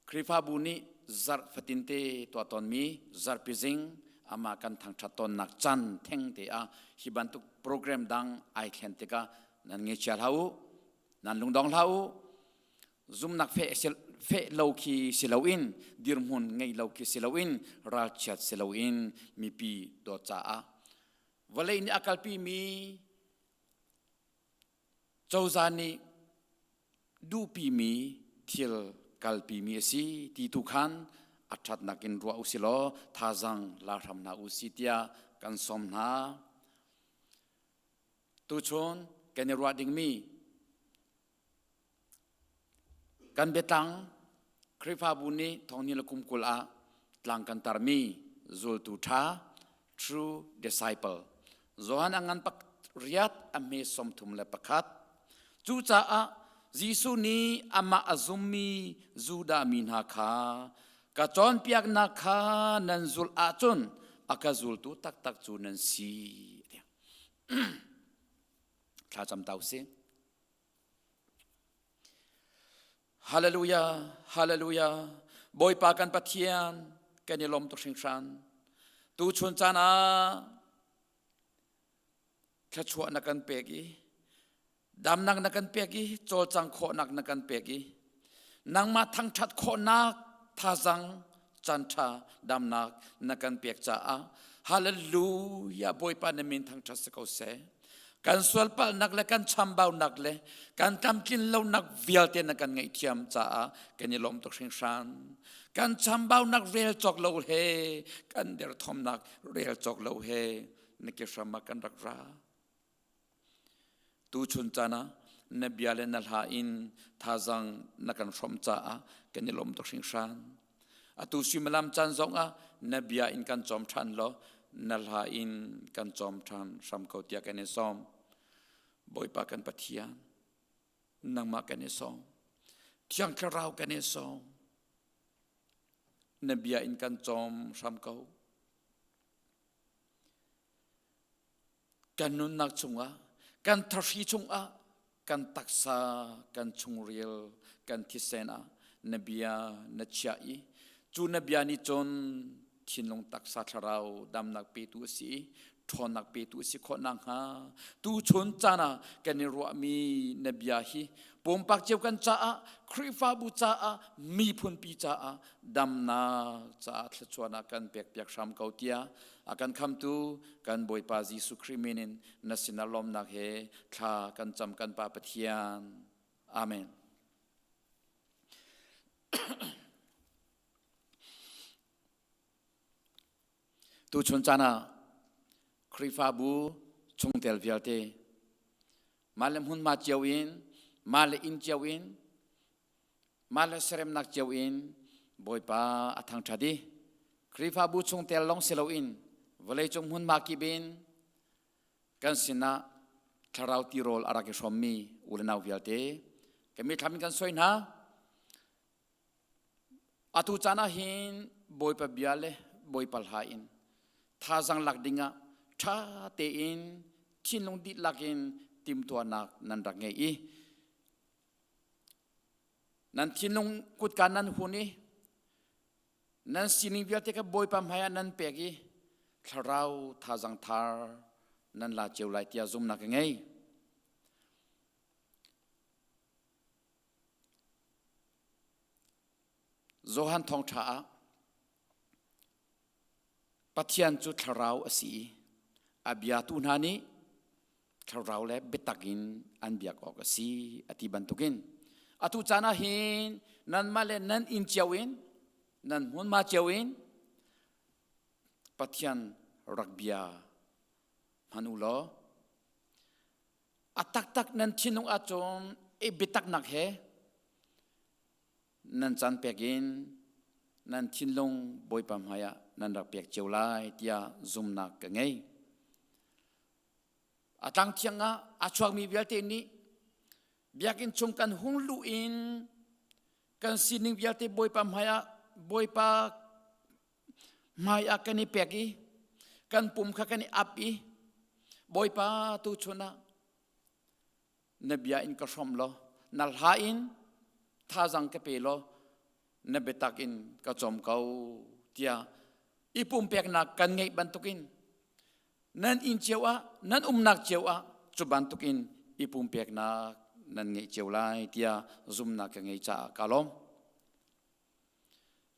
Khrihfabu nih zarh fatinte tuah tawnmi zarhpi zing amah kan thangṭhat tawnnak caan thengte ah hi bantuk program dang ai thlen tikah nan ngeichia hlah u, nan lungdong hlah u. Zumnak feh lo khi si loin, dirhmun ngei lo khi si loin, ralchiat si loin mipi dawt caah vawlei nih a kalpimi cozah nih duhpimi thil kalpimi a si ti tu khan a ṭhatnak in ruah u si law thazang la hram hna u si tiah kan sawm hna. Tuchun kan i ruah dingmi kan biatlang Khrihfabu nih thongni le kum 20 ah tlang kan tarmi zultu ṭha true disciple Johan a ngan pak riat a hme 31. Cucaah Jesuh nih amah a zummi Judah mi hna kha ka cawnpiaknak kha nan zulh ahcun a ka zultu taktak cu nan si. Thlacam ta usih. Hallelujah, hallelujah. Bawipa kan Pathian kan i lawm tuk hringhran. Tu chun caan ah thluachuah na kan pek i damnak na kan pek i cawlcang khawhnak na kan pek i nangmah thangṭhat khawhnak thazang caanṭha damnak na kan pek caah hallelujah Bawipa na min thangṭhat si ko seh. Kan sualpalhnak le kan chambaunak le kan tlamtlin lonak vialte na kan ngaihthiam caah kan i lawm tuk hringhran. Kan chambaunak rel cawk lo he, kan derthawmnak rel cawk lo he na ke hram ah kan rak ra. Tuchun caan ah na bia le na hla in thazang na kan hrawmh caah kan i lawm tuk hringhran. Atu suimilam caan zong ah na bia in kan cawm ṭhan law na hla in kan cawm ṭhan hram ko tiah kan i sawm. Bawipa kan Pathian, nangmah kan i sawm. Thiang Thlarau kan i sawm. Na bia in kan cawm hram ko. Kan nunnak chungah, kan thahri chungah, kan taksa, kan chungril, kan thisen ah na bia na chiah i cu na bia nih cun thinlung taksa thlarau damnak petu a si i ṭhawnnak petu a si khawh nakhnga tuchun caan ah kan i ruahmi na bia hi pumpak cio kan caah Khrihfabu caah miphunpi caah damnak caah thluachuahnak kan pekpiak hram ko tiah a kan khamtu kan Bawipa Jesuh Khrih min in na sinah lawmnak he thla kan cam kan Pa Pathian. Amen. Tuchun caan ah Khrihfabu chungtel vialte mah le hmunhma cio in mah le inn cio in Mah le seremnak cio in Bawipa a thangṭhat i Khrihfabu chungtel lawng si loin vawleicung hmunhma kip in kan sinah thlarau tirawl a rak i hrawmmi u le nau vialte kan mithlam in kan soi hna. Atu caan ah hin Bawipa bia le Bawipa hla in thazang lak dingah ṭha tein thinlung dihlak in timhtuahnak nan rak ngei i Nan thinlung kutka nan hun i nan sining vialte kha Bawipa hmaiah nan pek i thlarau thazang thar nan la cio lai tiah zumhnak ka ngei. Johan thawngṭha ah Pathian cu thlarau a si i a biatu hna nih thlarau le biatak in an biak awk a si a ti bantukin atu caan ah hin nanmah le nan inn cio in nan hmunhma cio in Pathian rak bia hman u law a taktak nan thinlung ahcun i biataknak he nan caan pek in nan thinlung Bawipa hmaiah nan rak pek cio lai tiah zumnak ka ngei. A tlang thiang ah a chuakmi vialte nih biakinn chung kan hung luh in kan sining vialte Bawipa hmaiah Bawipa hmaiah kan i pek i kan pum kha kan i ap i Bawipa tu chun ah na bia in ka hrawm law na hla in thazang ka pe law na biatak in ka cawm ko tiah i pumpeknak kan ngeih bantukin nan inn cio ah nan umnak cio ah cu bantukin i pumpeknak nan ngeih cio lai tiah zumnak ka ngei caah ka lawm.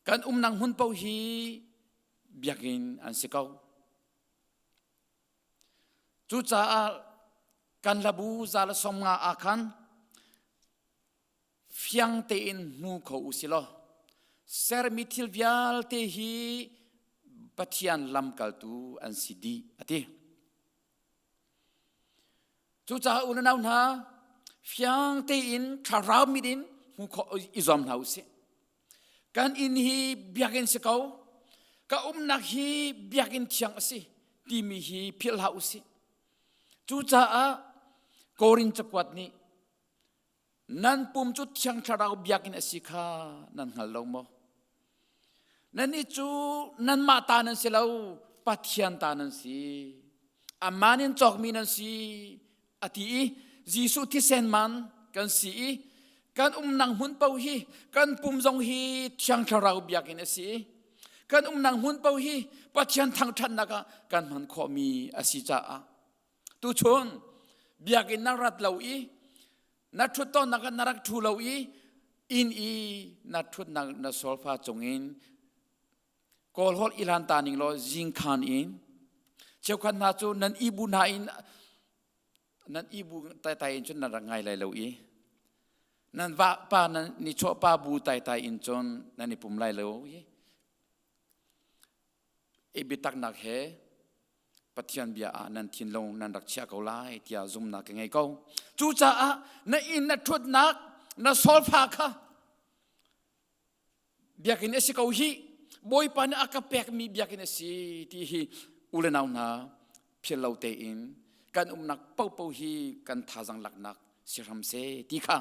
Kan umnak hmun paoh hi biakinn an si ko. Cucaah kan labu za le som nga ah khan fiang tein hmu kho u si law sermi thil vialte hi Pathian lamkaltu an si dih a ti. Cucaah u le nau hna fiang tein thlarau mit in hmu khawh i zuam hna u sih. Kan inn hi biakinn si ko, ka umnak hi biakinn thiang a si timi hi philh hlah u sih. Cucaah Korin cakuat nih nan pum cu thiang thlarau biakinn a si kha nan hngal lo maw? Nannih cu nanmah ta nan si lo, Pathian ta nan si. Amah nin cawkmi nan si a ti i Jesuh thisen man kan si i kan umnak hmun paoh hi kan pum zong hi Thiang Thlarau biakinn a si i kan umnak hmun paoh hi Pathian thangṭhatnak ah kan hman khawhmi a si caah tuchun biakinn na rat lo i na ṭhut tawnnak ah na rak ṭhu lo i inn i na ṭhutnak na solfa cungin Kawl holh i hlan ta ning law zingkhan in cheukhat hna cu nan ibu hna in nan ibu taitai in cun nan rak ngai lai lo i nan va pa nan nichuah pa bu taitai in cun nan i pum lai lo i i biataknak he Pathian bia ah nan thinlung nan rak chiah ko lai tiah zumnak ka ngei ko. Cucaah na inn na ṭhutnak na solfa kha biakinn a si ko hi Bawipa nih a ka pekmi biakinn a si ti hi u le nau hna phil lo tein kan umnak popo hi kan thazang laknak si hram seh ti kha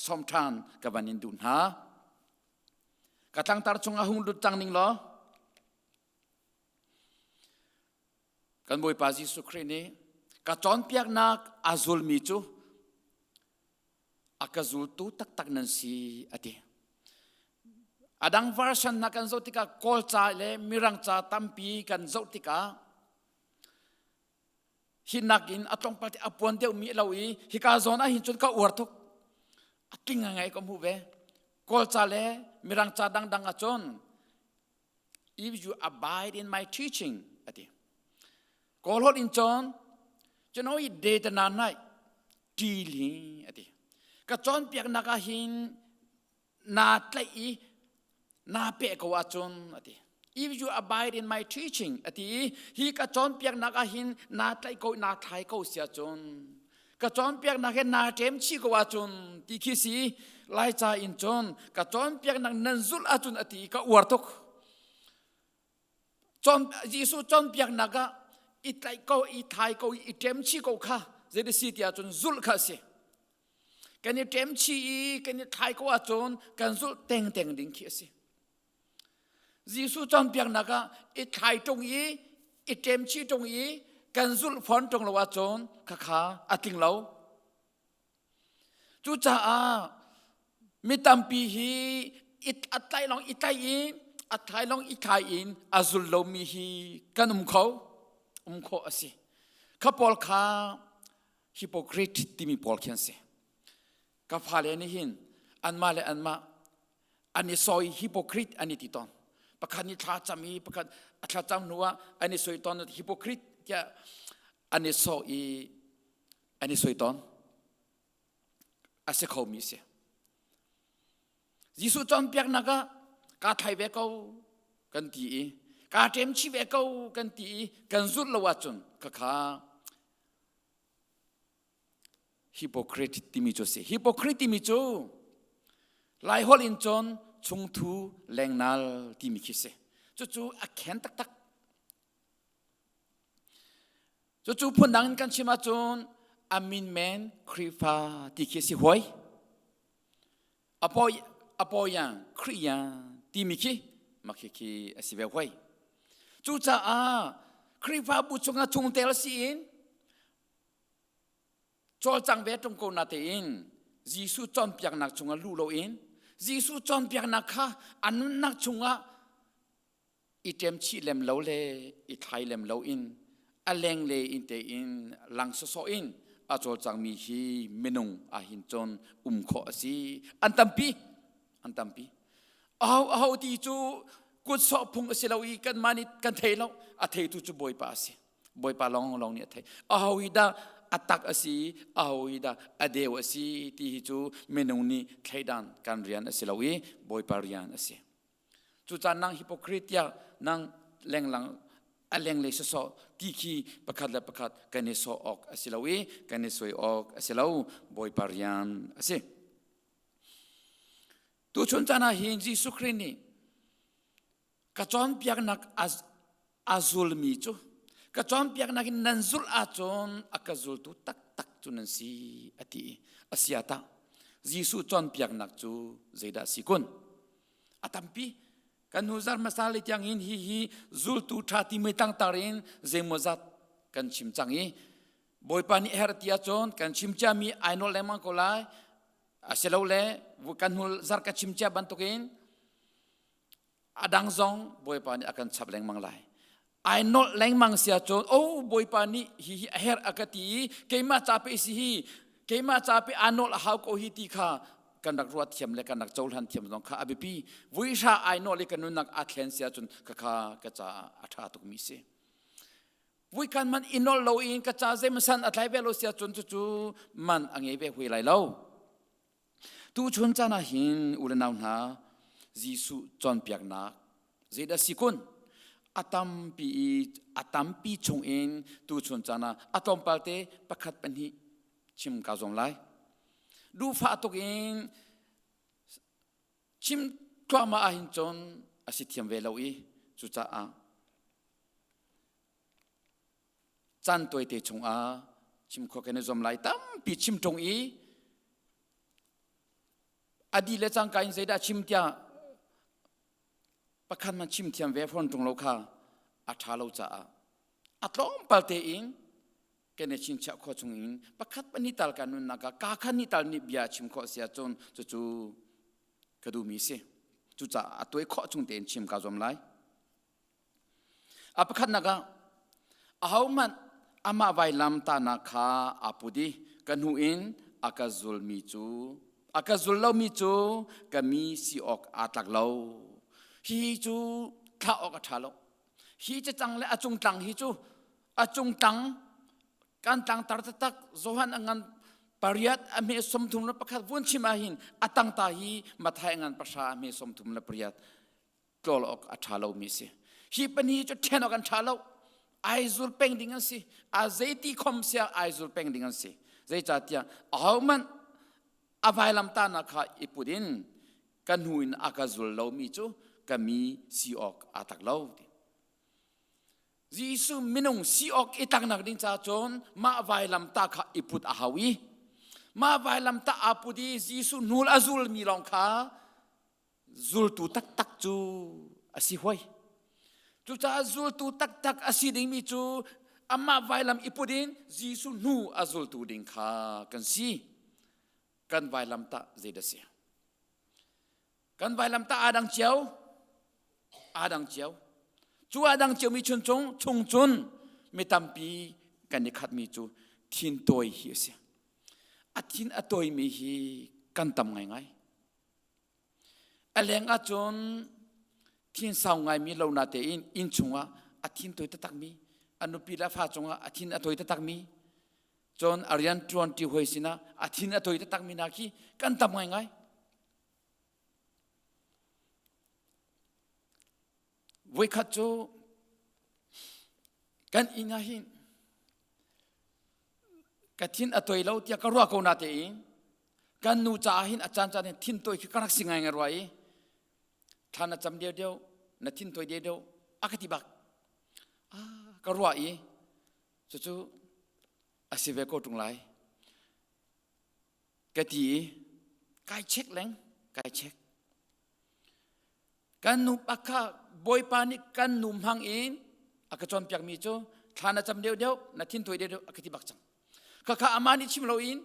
som ṭhan ka van in duh hna. Ka tlangtar chungah hung lut cang ning law Kan Bawipa Jesuh Khrih nih ka cawnpiaknak a zulmi cu a ka zultu taktak nan si a ti. A dang version hna kan zoh tikah Kawl ca le Mirang ca tampi kan zoh tikah hi nakin a tlawmpal te a puan deuhmi lo i hika zawn ah hin cun ka uar tuk. A tling ngai ka hmuh ve. Kawl ca le Mirang ca dangdang ah cun If you abide in my teaching, ati. Kawl holh in cawn, cun i de ta na nai, ti li, ati. Ka cawnpiaknak ah hin naa tlaih i naa peh ko ahcun, ati. If you abide in my teaching, ati i hi ka cawnpiaknak ah hin naa tlaih ko, naa thlai ko si ahcun, ka cawnpiaknak he naa ṭem chih ko ahcun ti khi si Laica in cun ka cawnpiaknak nan zulh ahcun a ti i ka uar tuk. Jesuh cawnpiaknak ah i tlaih ko, i thai ko, i ṭem chih ko kha zei si ti ahcun zulh kha a si. Kan i ṭem chih i kan i thlai ko ahcun kan zulh tengteng ding khi a si. Jesuh cawnpiaknak ah i thlai ṭung i i ṭemchih ṭung i kan zulh fawn ṭung lo ahcun khakha a tling lo. Cucaah mi tampi hi a tlaih lawng i tlaih in a thlai lawng i thlai in a zul lomi hi kan um kho um khawh a si. Kha pawl kha hypocrite timi pawl khi an si. Ka fale nih hin anmah le anmah. An i sawi hypocrite an i ti tawn. Pakhat nih thla cam i pakhat a thla cam hnu ah an i soi tawn hypocrite tiah an i sawh i an i soi tawn. A si khomi si. Jesuh cawnpiaknak ah kaa thlai ve ko kan ti i kaa ṭem chih ve ko kan ti i kan zulh lo ahcun khakha hypocrite timi cu a si. Hypocrite timi cu Laiholh in cun chungthu lengnal timi khi si. Cucu a khen taktak. Cucu phundang in kan chim ahcun a min men Khrihfa ti khi si huai. Apawi apawiang Khrihyan timi khi makhi khi a si ve huai. Cucaah Khrihfabu chungah chungtel si in cawlcang ve ṭung ko na tein Jesuh cawnpiaknak chungah luh loin Jesuh cawnpiaknak kha a nunnak chungah i ṭem chih lem lo le i thlai lem lo in a lengle in tein lang sawsawh in a cawlcangmi hi minung ahhin cun um khawh a si. An tampi, an tampi. Aho aho ti cu kut sawh phung a si lo i kanmah nih kan thei lo. A theitu cu Bawipa a si. Bawipa lawng lawng nih a thei. Aho hi dah a tak a si, aho hi dah a deu a si ti hi cu minung nih thleidan kan rian a si lo i Bawipa rian a si. Cucaah nang hypocrite tiah nang lenglang a lenglei sawsawh ti khi pakhat le pakhat kan i sawh awk a si lo i kan i soi awk a si lo Bawipa rian a si. Tuchun caan ah hin Jesuh Khrih nih ka cawnpiaknak a zulmi cu ka cawnpiaknak in nan zulh ahcun a ka zultu taktak cu nan si a ti i a sia tah Jesuh cawnpiaknak cu zeidah si kun? A tampi. Kan hnu zar hmasa le tiang in hi hi zultu ṭha timi tlangtar in zeimawzat kan chim cang i Bawipa nih her ti ahcun kan chim ciami ai nawl lengmang ko lai. Asilole kan hnu zar ka chim cia bantukin a dang zong Bawipa nih a kan chap lengmang lai. Ai nolh lengmang sia cun oh Bawipa nih hi hi a herh a ka ti i keimah ca pe si hi keimah ca pe aa nolh a hau ko hi ti kha kan rak ruat thiam le kan rak cohlan thiam zong kha a biapi. Vuihra ai nolh i ka nunnak aa thlen sia cun khakha ka caah a ṭha tukmi si. Vuikan man i nolh lo in ka ca zeimasan a tlai ve lo sia cun cucu man a ngei ve hui lai lo. Tuchun caan ah hin u le nau hna Jesuh cawnpiaknak zeidah si kun? A tampi i a tampi chung in tuchun caan ah a tlawmpal te pakhat pahnih chim ka zuam lai. Duhfah tuk in chim thluahmah ahhin cun a si thiam ve lo i cucaah caan tawite chungah chim khawh kan i zuam lai tampi chim ṭung i a di le cangka in zeidah chim tiah pakhat man chim thiam ve fawn ṭung lo kha a ṭha lo caah a tlawmpal tein kan i chinchiah khawh chung in pakhat pahnih tal kan nunnak ah kaa khat nih tal nih bia chim khawh si ahcun cucu ka duhmi si cucaah a tuai khawh chung tein chim kaa zuam lai A pakhatnak ah ahohmanh amah vailam tahnak kha aa put i ka hnu in a ka zulmi cu a ka zul lomi cu ka mi si awk aa tlak lo. Hi cu thlah awk a ṭha lo. Hi cacang le a cungtlang hi cu a cungtlang kan tlangtar taktak Johan a ngan pariat a hme 31 vun chim ahhin a tangta hi Matthai a ngan pahra a hme 38 tlawl awk a ṭha lomi a si. Hi pahnih cu ṭhen awk an ṭha lo. Ai zul peng ding an si. A zeiti khom sia ai zul peng ding an si. Zeicahtiah ahohmanh a vailamtahnak kha i put in ka hnu in a ka zul lomi cu ka mi si awk aa tlak lo. Jesuh minung si awk i tlaknak ding ca cun mah vailamtah kha i put a hau i mah vailamtah aa put i Jesuh hnul a zulmi lawng kha zultu taktak cu a si hoi. Cucaah zultu taktak a si dingmi cu amah vailam i put in Jesuh hnu a zultu ding kha kan si. Kan vailam tah zeidah si? Kan vailam tah aa dang cio. Aa dang cio. Cu aa dang ciomi chun chung chung cun mi tampi kan i khatmi cu thin tawi hi a si. A thin a tawimi hi kan tam ngaingai. A leng ahcun thin sau ngaimi lo na tein inn chungah a thin toi taktakmi, a nupi le a fa cungah a thin a toi taktakmi, cun a rian ṭuan ṭi hawi sinah a thin a toi taktakmi hna khi kan tam ngaingai. Voikhat cu kan inn ah hin ka thin a toi lo tiah ka ruah ko na tein kan nu caah hin a caan caan hin thin toi khi ka rak si ngai ngai rua i thla na cam deuh deuh na thin toi deuh deuh a ka ti bak ah ka ruah i cucu a si ve ko ṭung lai ka ti i kai check leng kai check Kan nu kha Bawipa nih kan nu hmang in a ka cawnpiakmi cu thla na cam deuhdeuh na thin tuai deuhdeuh a ka ti bak cang. Khakha amah nih chim loin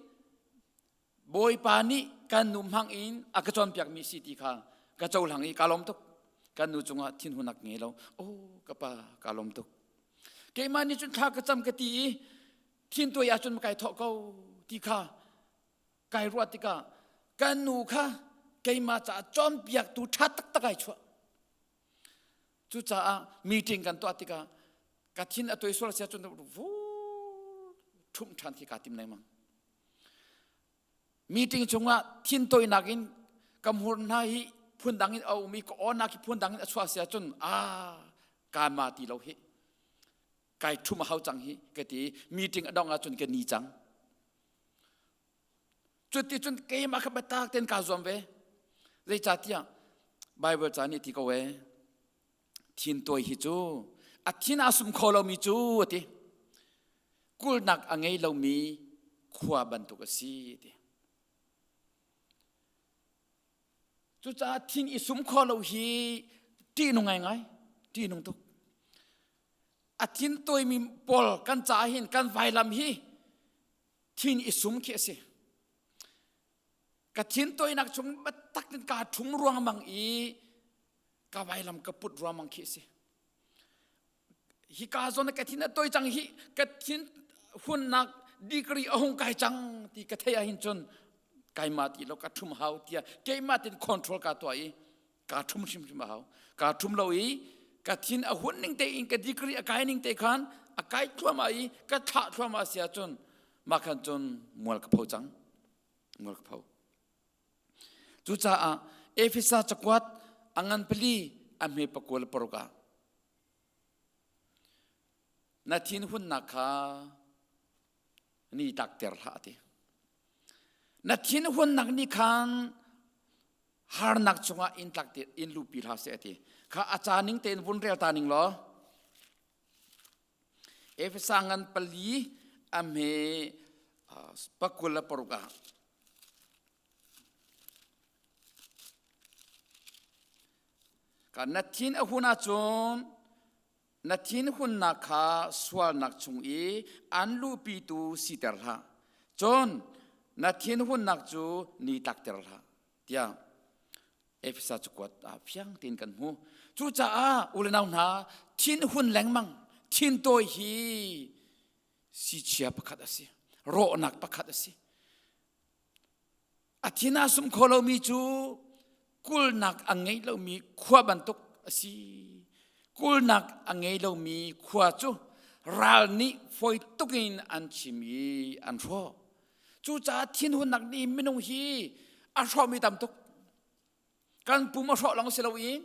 Bawipa nih kan nu hmang in a ka cawnpiakmi si ti kha ka cohlang i ka lawm tuk. Kan nu cungah thinhunak ngei lo. Oh ka pa ka lawm tuk. Keimah nih cun thla ka cam ka ti i thin tuai ahcun kai thawh ko ti kha kai ruah tikah kan nu kha keimah caah cawnpiaktu ṭha taktak ai chuah. Cucaah meeting kan tuah tikah ka thin a tuai sual sia cun vur ṭhumh ṭhan khi kaa tim lengmang. Meeting chungah thin toinak in ka hmur hna hi phundang in a um i ka awnak hi phundang in a chuah sia cun ah kaa ma ti lo hi kai ṭhum a hau cang hi ka ti meeting a dongh ahcun ka ni cang. Cuticun keimah kha biatak tein kaa zuam ve. Zeicahtiah Baibal ca nih ti ko ee, thin tuai hi cu a thin aa sum kho lomi cu a ti. Kulhnak a ngei lomi khua bantuk a si a ti. Cucaah thin i sum kho lo hi ṭihnung ngaingai, ṭihnung tuk. A thin tuaimi pawl kan caah hin kan vailam hi thin i sum khi a si ka thin toinak chung biatak in kaa ṭhum ruangmang i ka vailam ka put ruangmang khi a si hi ka zawn ka thin a toi cang hi ka thin hunnak degree a hung kai cang ti ka thei ahhin cun kaimah ti lo ka ṭhum hau tiah keimah tin control ka tuah i kaa ṭhum hrimhrim a hau kaa ṭhum lo i ka thin a hun ning tein ka degree a kai ning te khan a kai thluahmah i ka thlah thluahmah si ahcun mah khan cun mual ka pho cang mual ka pho cucaah Efesa cakuat a ngan pali a hme pakua le paruk ah na thin hunnak kha ni takter hlah ti na thin hunnak nih khan harnak chungah in tlak in luhpi hlah seh a ti kha a ca ning tein vun rel ta ning law Efesa ngan pali a hme pakul le paruk ah ka na thin a hun ahcun na thinhunnak kha sualnak chung i an luhpitu siter hlah cun na thinhunnak cu ni tlakter hlah tiah Efesa cakuat ah fiang tein kan hmu cucaah u le nau hna thinhun lengmang thintawi hi sichia pakhat a si rawhnak pakhat a si A thin aa sum kho lomi cu kulhnak a ngei lomi khua bantuk a si. Kulhnak a ngei lomi khua cu ral nih fawi tuk in an chim i an hrawh. Cucaah thinhunnak nih minung hi a hrawhmi tam tuk. Kan pum a hrawh lawng si loin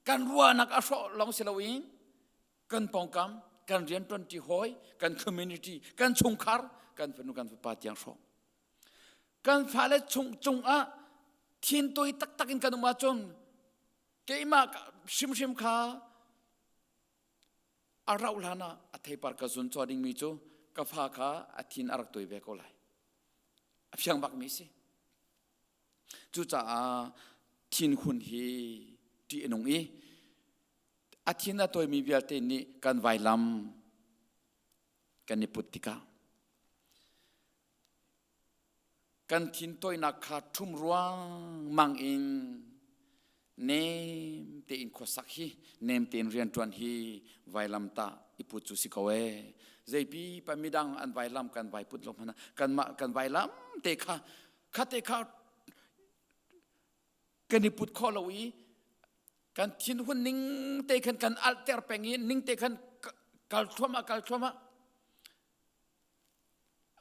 kan ruahnak a hrawh lawng si loin kan pawngkam, kan rianṭuanṭi hawi, kan community, kan chungkhar, kan fanu kan fapa tiang hrawh. Kan fale chung cungah thintawi taktak in kan um ahcun keimah hrimhrim kha a rauh hlan ah a theipar ka zun caw dingmi cu ka fa kha a thin a rak tawi ve ko lai. A fiang bakmi si. Cucaah thinhun hi ṭih a nung i a thin a tawimi vialte nih kan vailam kan i put tikah Kan thintawinak kha ṭhum ruangmang in nem tein khuasak hi nem tein rianṭuan hi vailamtah i put cu si ko ee. Zeipi pa midang an vailam kan vai put lo hmanh ah kanmah kan vailam te kha kha te kha. Kan i put khawh lo i kan thinhun ning te khan kan alhter peng i ning te khan kal thluahmah kal thluahmah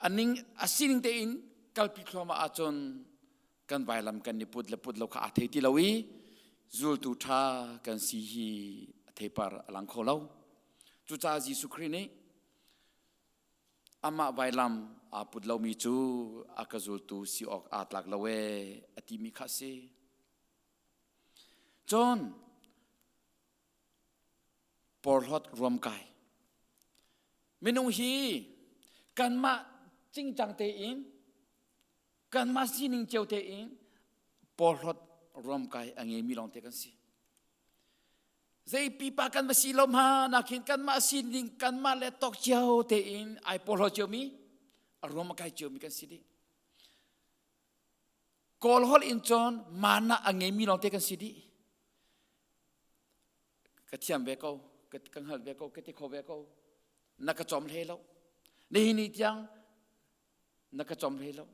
a ning a sining tein kalpi thluahmah ahcun kan vailam kan i put le put lo kha aa thei ti lo i zultu ṭha kan si hi a theipar a lang kho lo. Cucaah Jesuh Khrih nih amah vailam aa put lomi cu a ka zultu si awk aa tlak lo ee a timi kha a si. Cun porhlawt ruamkai. Minung hi kanmah cingcang tein kanmah sining cio tein porhlawt ruamkai a ngeimi lawngte kan si. Zei pipa kan va si lo hma nakhin kanmah sining kanmah le tawk cio tein ai porhlaw ciomi a ruam a kai ciomi kan si dih. Kawl holh in cun mana a ngeimi lawngte kan si dih. Ka thiam ve ko, ka hngal ve ko, ka ti kho ve ko. Na ka cawm hlei lo. Nihin ni tiang na ka cawm hlei lo.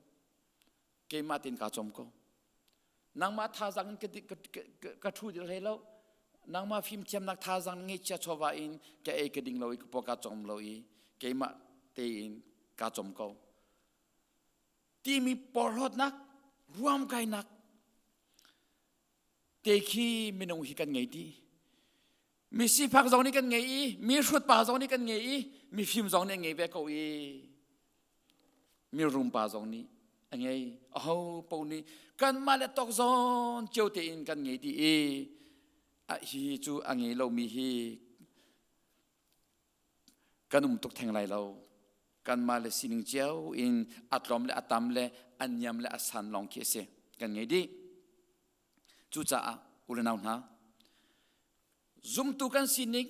Keimah tein kaa cawm ko. Nangmah thazaang in ka ṭhu dil hlei lo. Nangmah fimthiamnak thazaang ngeihchia chawva in ka ei ka ding lo i ka paw kaa cawm lo i keimah tein kaa cawm ko. Timi porhlawtnak, ruamkainak te khi minung hi kan ngei dih. Mi sifak zong nih kan ngei i, mi hrut pa zong nih kan ngei i, mi fim zong nih an ngei ve ko i, mi rum pa zong nih a ngei. Aho paoh nih kanmah le tawk zawn cio tein kan ngei dih i, hi cu a ngei lomi hi kan um tuk theng lai lo. Kanmah le sining cio in a tlawm le a tam le a niam le a san lawng khi a si. Kan ngei dih. Cucaah u le nau hna, zumtu kan sining,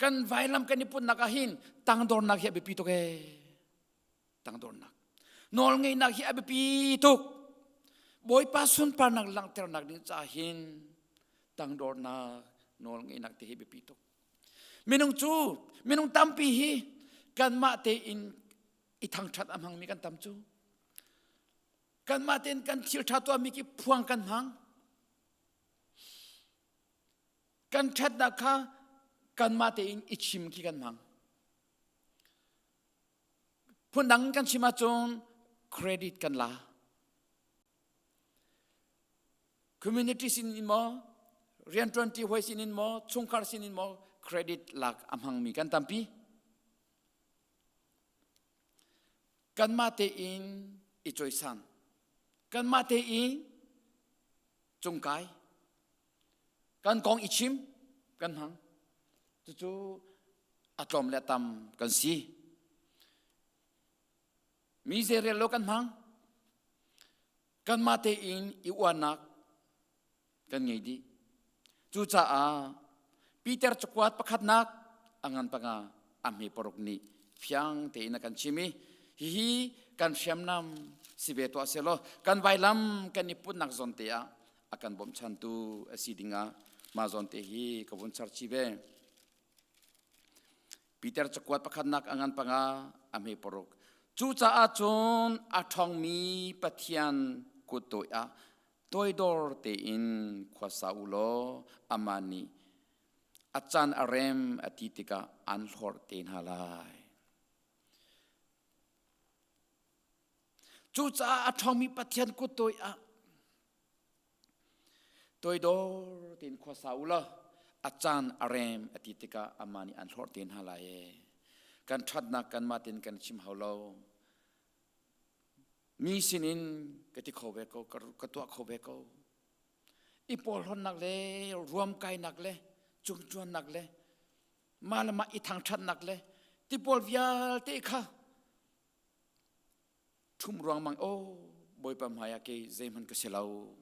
kan vailam kan i putnak ah hin tangdornak hi a biapi tuk ee. Tangdornak. Nawlngeihnak hi a biapi tuk. Bawipa sunparnak langhternak ding caah hin tangdornak, nawlngeihnak te hi biapi tuk. Minung cu, minung tampi hi kanmah tein i thangṭhat a hmangmi kan tam cu. Kanmah tein kan thil ṭha tuahmi khi phuang kan hmang. Kan ṭhatnak kha kanmah tein i chim khi kan hmang. Phundang kan chim ahcun credit kan la. Community sin in maw, rianṭuanṭi hawi sin in maw, chungkhar sin in maw credit lak a hmangmi kan tampi. Kanmah tein i cawisan. Kanmah tein cungkai. Kan kong i chim kan hmang. Cucu a tlawm le a tam kan si. Mi zeirel lo kan hmang. Kanmah tein i uarnak kan ngei dih. Cucaah Peter cakuat pakhatnak a ngan panga a hme paruk nih fiang tein a kan chim i hihi kan hriamnam si ve tuah selaw kan vailam kan i putnak zawn te ah a kan bawmchantu a si dingah mah zawn te hi ka vun char chih ve. Peter cakuat pakhatnak a ngan panga a hme paruk. Cucaah cun a ṭhawngmi Pathian kut toi ah toidor tein khuasa u law amah nih a caan a rem a ti tikah an hlorh te hna lai. Cucaah a ṭhawngmi Pathian kut toi ah toidor tein khuasa u law a caan a rem a ti tikah amah nih an hlorh te hna lai ee. Kan ṭhatnak kanmah tein kan chim hau lo. Mi sinin ka ti kho ve ko, ka tuah kho ve ko. I porhlawtnak le ruamkainak le cungcuannak le mah le mah i thangṭhatnak le tipawl vialte kha ṭhum ruangmang oh Bawipa hmai ah kei zeihmanh ka si lo.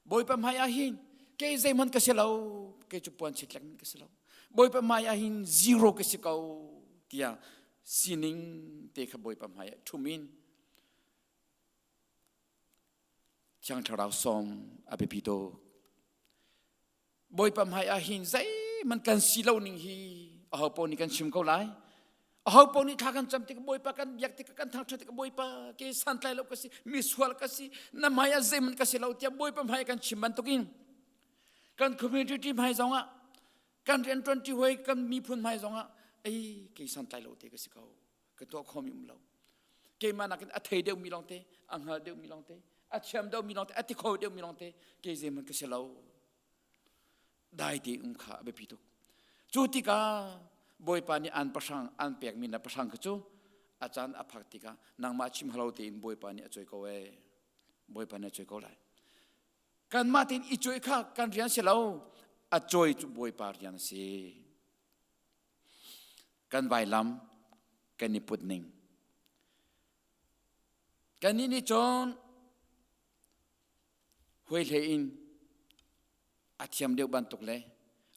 Bawipa hmai ah hin kei zeihmanh ka si lo. Kei cu puan chitlek ka si lo. Bawipa hmai ah hin zero ka si ko tiah sining te kha Bawipa hmai ah ṭhum in Thiang Thlarau sawm a biapi tuk. Bawipa hmai ah hin zeihmanh kan si lo ning hi aho paoh nih kan chim ko lai. Aho paoh nih thla kan cam tik Bawipa kan biak tik kan thangṭhat tik Bawipa ke santlai lo ka si misual ka si na hmai ah zeihmanh ka si lo tiah Bawipa hmai kan chim bantukin kan community hmai zongah kan rianṭuan ṭi hoi kan miphun hmai zongah ei kei santlai lo te ka si ko ka tuah khomi um lo keimah nakin a thei deuhmi lawngte a hngal deuhmi lawngte a thiam deuhmi lawngte a ti kho deuhmi lawngte kei zeihmanh ka si lo dai te um kha a biapi tuk cu tikah bawipa nih an pahrang an pekmi na pahrang kha cu a caan a phak tikah nangmah chim halo tein bawipa nih a cawi ko ee bawipa nih a cawi ko lai kanmah tein i cawi kha kan rian si lo a cawi cu bawipa rian a si kan vailam kan i put ning kannih nih cun huai hlei in a thiam deuh bantuk le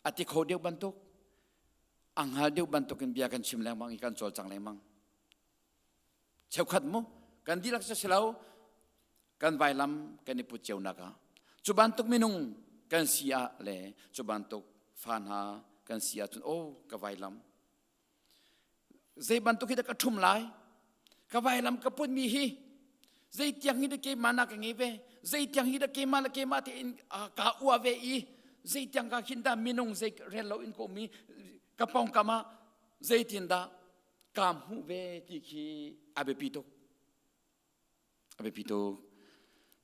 a ti kho deuh bantuk a hngal deuh bantuk in bia kan chim lengmang i kan cawlcang lengmang cheukhat mu kan dihlak cu si lo kan vailam kan i put cionak ah cu bantuk minung kan si ah le cu bantuk fa hna kan si ahcun oh ka vailam Zei bantuk hi dah ka ṭhum lai? Ka vailam ka putmi hi zei tiang hi dah keimah nak ka ngei ve? Zei tiang hi dah keimah le keimah tein kaa uah ve i zei tiang ka khin dah minung zei rel lo in ka um i ka pawngkam ah zeitin dah kaa hmuh ve ti khi a biapi tuk. A biapi tuk.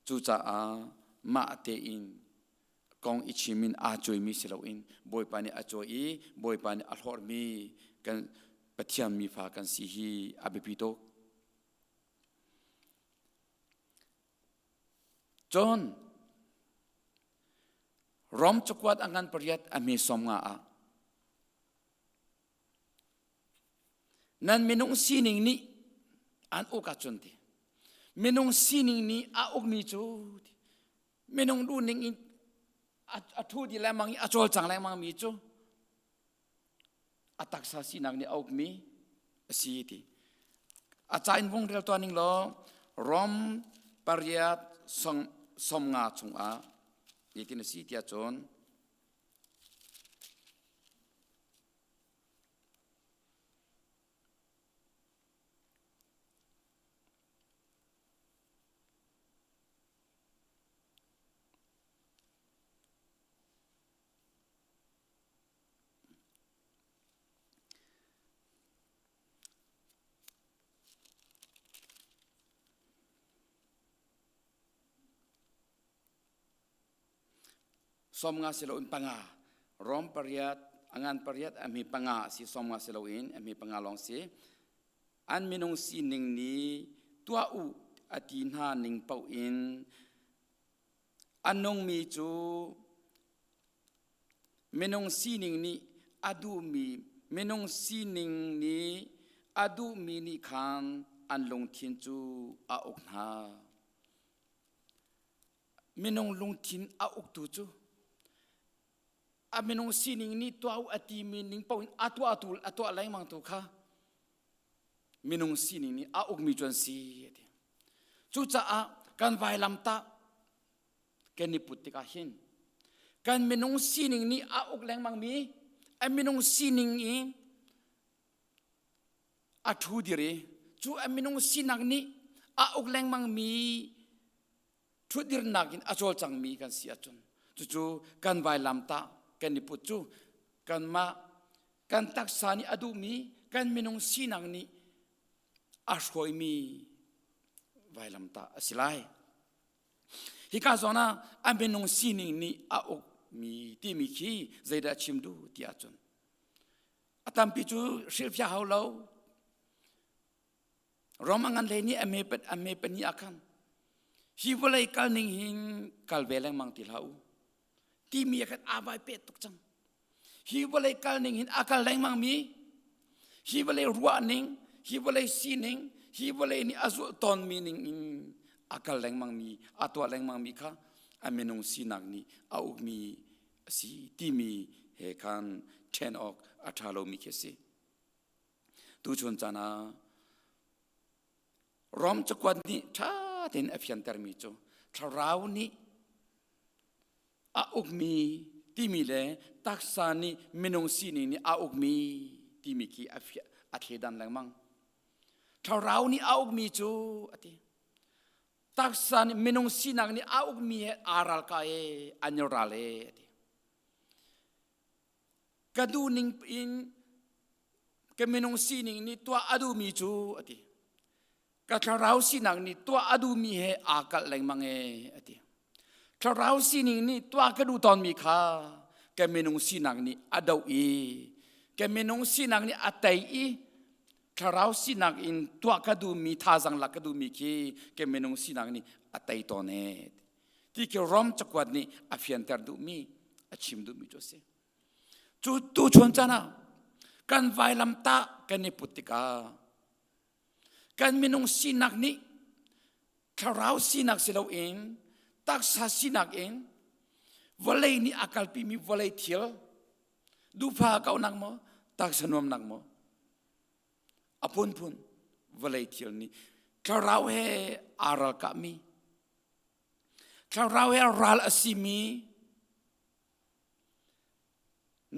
Cucaah mah tein kong i chim in aa cuaimi si loin Bawipa nih a cawi i Bawipa nih a hlorhmi kan Pathian mifa kan si hi a biapi tuk. Cun Rom cakuat a ngan pariat a hme som nga ah Nan minung sining nih an uk ahcun ti minung sining nih a ukmi cu ti minung duhning in a ṭhu di lengmang i a cawlcang lengmang mi cu a taksa sinak nih a ukmi a si ti a ca in vung rel tuah ning law Rom pariat som nga chungah nitin a si tiah cun Sawmnga si loin panga Rom pariat a ngan pariat a hmi panga a si sawmnga si loin a hmi panga lawng si an minung sining nih tuah u a ti hna ning paoh in a nungmi cu minung sining nih a duhmi minung sining nih a duhmi nih khan an lungthin cu a uk hna. Minung lungthin a uktu cu a minung sining nih tuah u a timi ning paoh in a tuahtu a tuah lengmang tu kha minung sining nih a ukmi cu an si a ti. Cucaah kan vailamtah kan i put tikah hin kan minung sining nih a uk lengmangmi a minung sining i a ṭhu dir i cu a minung sinak nih a uk lengmangmi ṭhutdirnak in a cawlcangmi kan si ahcun cucu kan vailamtah kan i put cu kanmah kan taksa nih a duhmi kan minung sinak nih a hruaimi vailamtah a si lai. Hika zawn ah a minung sining nih a ukmi timi khi zeidah chim duh ti ahcun A tampi cu hrilhfiah hau lo. Rom a ngan hlei nih a me a me pahnih ah khan hi vawlei kal ning hin kal ve lengmang ti hlah u timi ah khan aa vai peh tuk cang. Hi vawlei kal ning hin a kal lengmang mi hi vawlei ruah ning hi vawlei sining hi vawlei nih a zulh tawnmi ning in a kal lengmang mi a tuah lengmang mi kha a minung sinak nih a ukmi a si timi he khan ṭhen awk a ṭha lomi khi a si. Tuchun caan ah Rom cakuat nih ṭha tein a fiantermi cu thlarau nih a ukmi timi le taksa nih minung sining nih a ukmi timi khi a. A thleidan lengmang. Thlarau nih a ukmi cu a ti. Taksa nih minung sinak nih a ukmi he aa ralka e, an i ral e a ti. Ka duhning in ka minung sining nih tuah a duhmi cu a ti. Ka thlarau sinak nih tuah a duhmi he aa kalh lengmang e a ti. Thlarau sining nih tuah ka duh tawnmi kha ka minung sinak nih a doh i ka minung sinak nih a tei i thlarau sinak in tuah ka duhmi thazang lak ka duhmi khi ka minung sinak nih a tei tawn e ti khi Rom cakuat nih a fianter duhmi a chim duhmi cu a si. Cu tu chun caan ah kan vailam tah kan i put tikah kan minung sinak nih thlarau sinak si loin taksa sinak in vawlei nih a kalpimi vawlei thil duhfa kaunak maw taksa nuamnak maw a phunphun vawlei thil nih thlarau he aa ralkahmi thlarau he ral a simi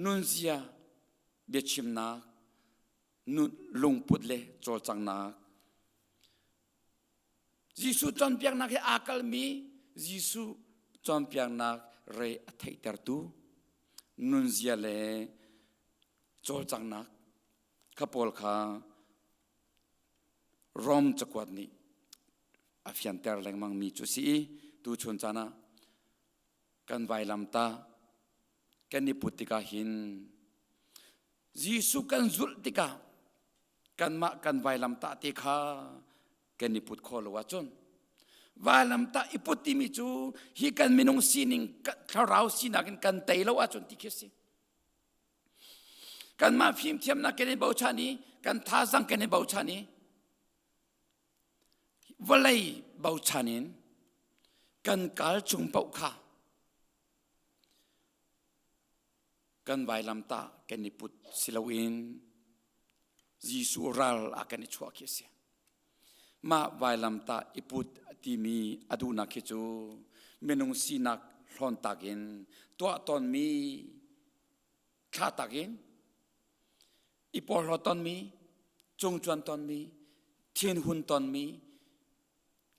nunzia biachimnak lungput le cawlcanghnak Jesuh cawnpiaknak he aa kalmi Jesuh cawnpiaknak re a theihtertu nunzia le cawlcanghnak kha pawl kha Rom cakuat nih a fianter lengmangmi cu si i tuchun caan ah kan vailamtah kan i put tikah hin Jesuh kan zulh tikah kanmah kan vailamtah te kha kan i put khawh lo ahcun vailamtah i put timi cu hi kan minung sining thlarau sinak in kan tei lo ahcun ti khi a si. Kanmah fimthiamnak kan i bochan i kan thazang kan i bochan i vawlei bochan in kan kal chung paoh kha Kan vailamtah kan i put si loin Jesuh ral ah kan i chuah khi a si. Mah vailamtah i put timi a duhnak khi cu minung sinak hlawntak in tuah tawnmi thlahtak in i porhlaw tonmi, cungcuan tonmi, thinhun tonmi,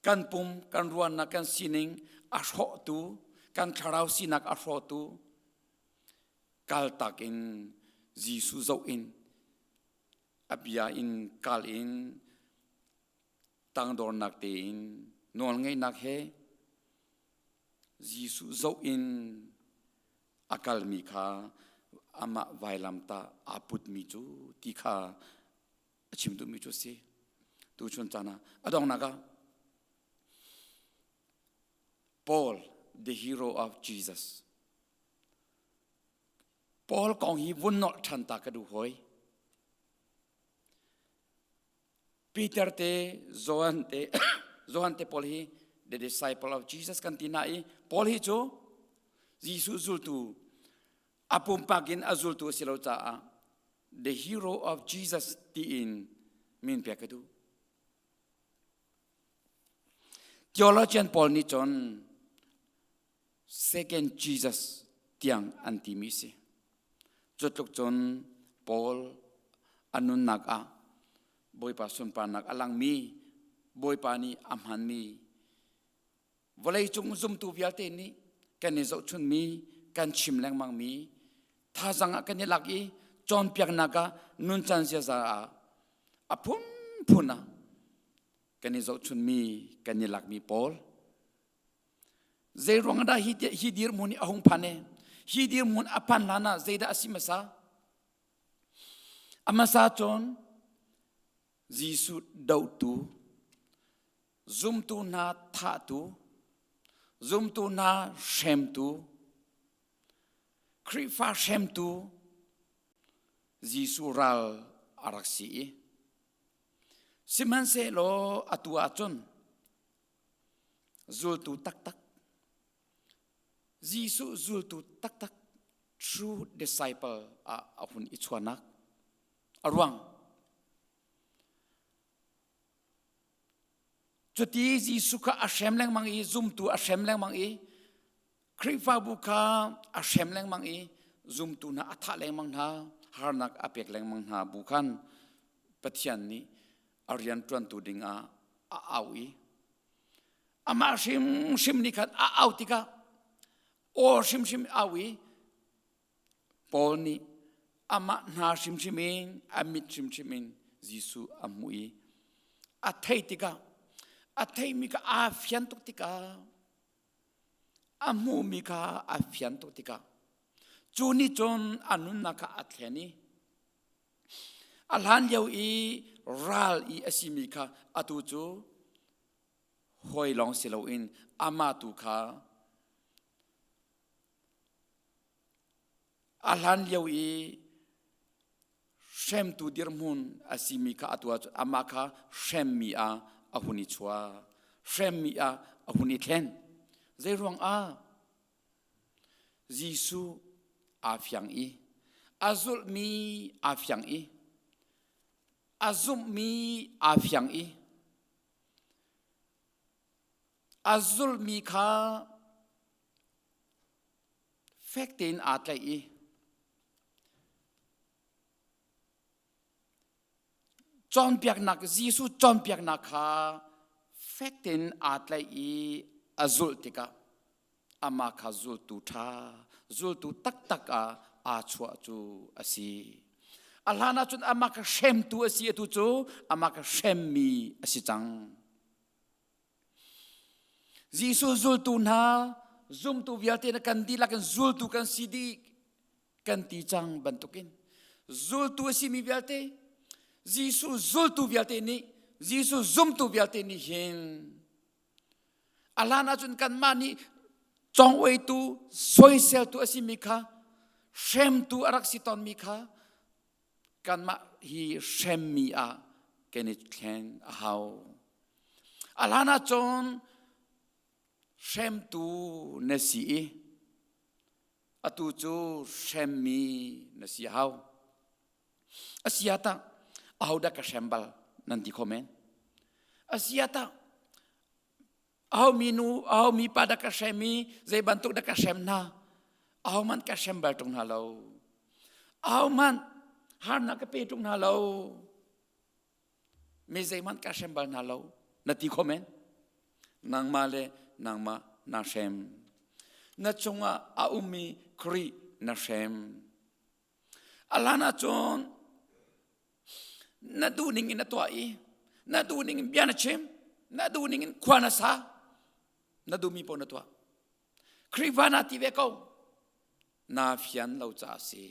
kan pum, kan ruahnak, kan sining a hrawhtu, kan thlarau sinak a hrawhtu, kaltak in Jesuh zoh in a bia in kal in tangdornak tein nawlngeihnak he Jesuh zoh in a kalmi kha amah vailamtah aa putmi cu ti kha a chim duhmi cu a si. Tuchun caan ah a donghnak ah Paul, the hero of Jesus. Paul kong hi vun nolh ṭhan ta ka duh hoi. Peter te, Johan te, Johan te Paul hi the disciple of Jesus kan ti na i Paul hi cu Jesuh zultu a pumpak in a zultu a si lo caah the hero of Jesus tiin min pek ka duh. Theologian pawl nih cun Second Jesus tiang an timi si. Cu tluk cun Paul a nunnak ah Bawipa sunparnak a langmi, Bawipa nih a hmanmi, vawleicung zumtu vialte nih kan i zohchunmi, kan chim lengmangmi, thazang ah kan i lak i cawnpiaknak ah nuncan ziaza ah a phunphun ah kan i zohchunmi, kan i lakmi pawl Zei ruang dah hi, hi dirhmun hi a hung phan e? Hi dirhmun a phan hlan ah zeidah a si hmasa? A hmasa cun Jesuh dohtu, zumtu hna thahtu, zumtu hna hremtu, Khrihfa hremtu Jesuh ral a rak si i sihmanhsehlaw atu ahcun Zultu taktak, Jesuh zultu taktak, true disciple ah a hun i chuahnak a ruang. Cuti Jesuh kha a hrem lengmang i zumtu a hrem lengmang i Khrihfabu kha a hrem lengmang i zumtu hna a thah lengmang hna, harnak a pek lengmang hna bu khan. Pathian nih a rian ṭuantu dingah a au i amah hrimhrim nih khan a au tikah aw hrimhrim au i Paul nih amah hna hrimhrim in a mit hrimhrim in Jesuh a hmuh i a theih tikah a theihmi kha aa fian tuk tikah a hmuhmi kha a fian tuk tikah cu nih cun a nunnak kha a thlen i a hlan lio i ral i a simi kha atu cu hawi lawng si loin amah tu kha a hlan lio i hremtu dirhmun a simi kha atu ah amah kha hremmi ah a hun i chuah hremmi ah a hun i thlen zei ruang ah Jesuh aa fiang i a zulhmi aa fiang i a zumhmi aa fiang i a zulhmi kha fek tein aa tlaih i cawnpiaknak Jesuh cawnpiaknak kha fek tein aa tlaih i a zulh tikah amah kha zultu ṭha zultu taktak ah aa chuah cu a si. A hlan ahcun amah kha hremtu a si atu cu amah kha hremmi a si cang. Jesuh zultu hna zumtu vialte na kan dihlak in zultu kan si dih kan ti cang bantukin zultu a simi vialte Jesuh zultu vialte nih Jesuh zumtu vialte nih hin a hlan ahcun kanmah nih congoitu soiseltu a simi kha hremtu a rak si tawnmi kha kanmah hi hremmi ah kan i thlen a hau. A hlan ahcun hremtu na si i atu cu hremmi na si a hau. A si ah tah ahodah ka hrem bal nan ti kho men. A si ah tah aho mi nu aho mi pa dah ka hrem i zei bantuk dah ka hrem hna aho hmanh ka hrem bal ṭung hna lo aho hmanh harnak ka pe ṭung hna lo mi zeihmanh ka hrem bal hna lo na ti kho men nangmah le nangmah na hrem na cungah a ummi Khrih na hrem A hlan ahcun na duh ning in na tuah i na duh ning in bia na chim, na duh ning in khua na sa, na duhmi paoh na tuah. Khrihfa na ti ve ko. Na fian lo caah a si.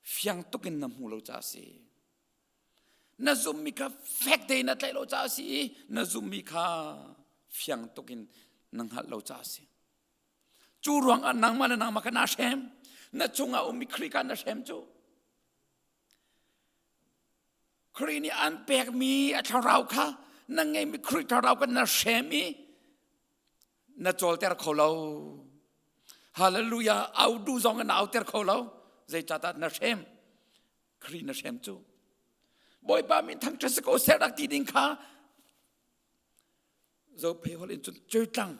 Fiang tuk in na hmu lo caah a si. Na zummi kha fek tein na tlaih lo caah a si i na zummi kha fiang tuk in na hngalh lo caah a si. Cu ruangah nangmah le nangmah kha naa hrem. Na chungah ummi Khrih kha na hrem cu. Khrih nih an pekmi a thlarau kha na ngeimi Khrih thlarau kha na hrem i na cawlter kho lo. Hallelujah au du zong in na auter kho lo. Zeicahtiah na hrem. Khrih na hrem cu. Bawipa min thangṭhat si ko seh rak ti ding kha Zophei holh in cun cuitlang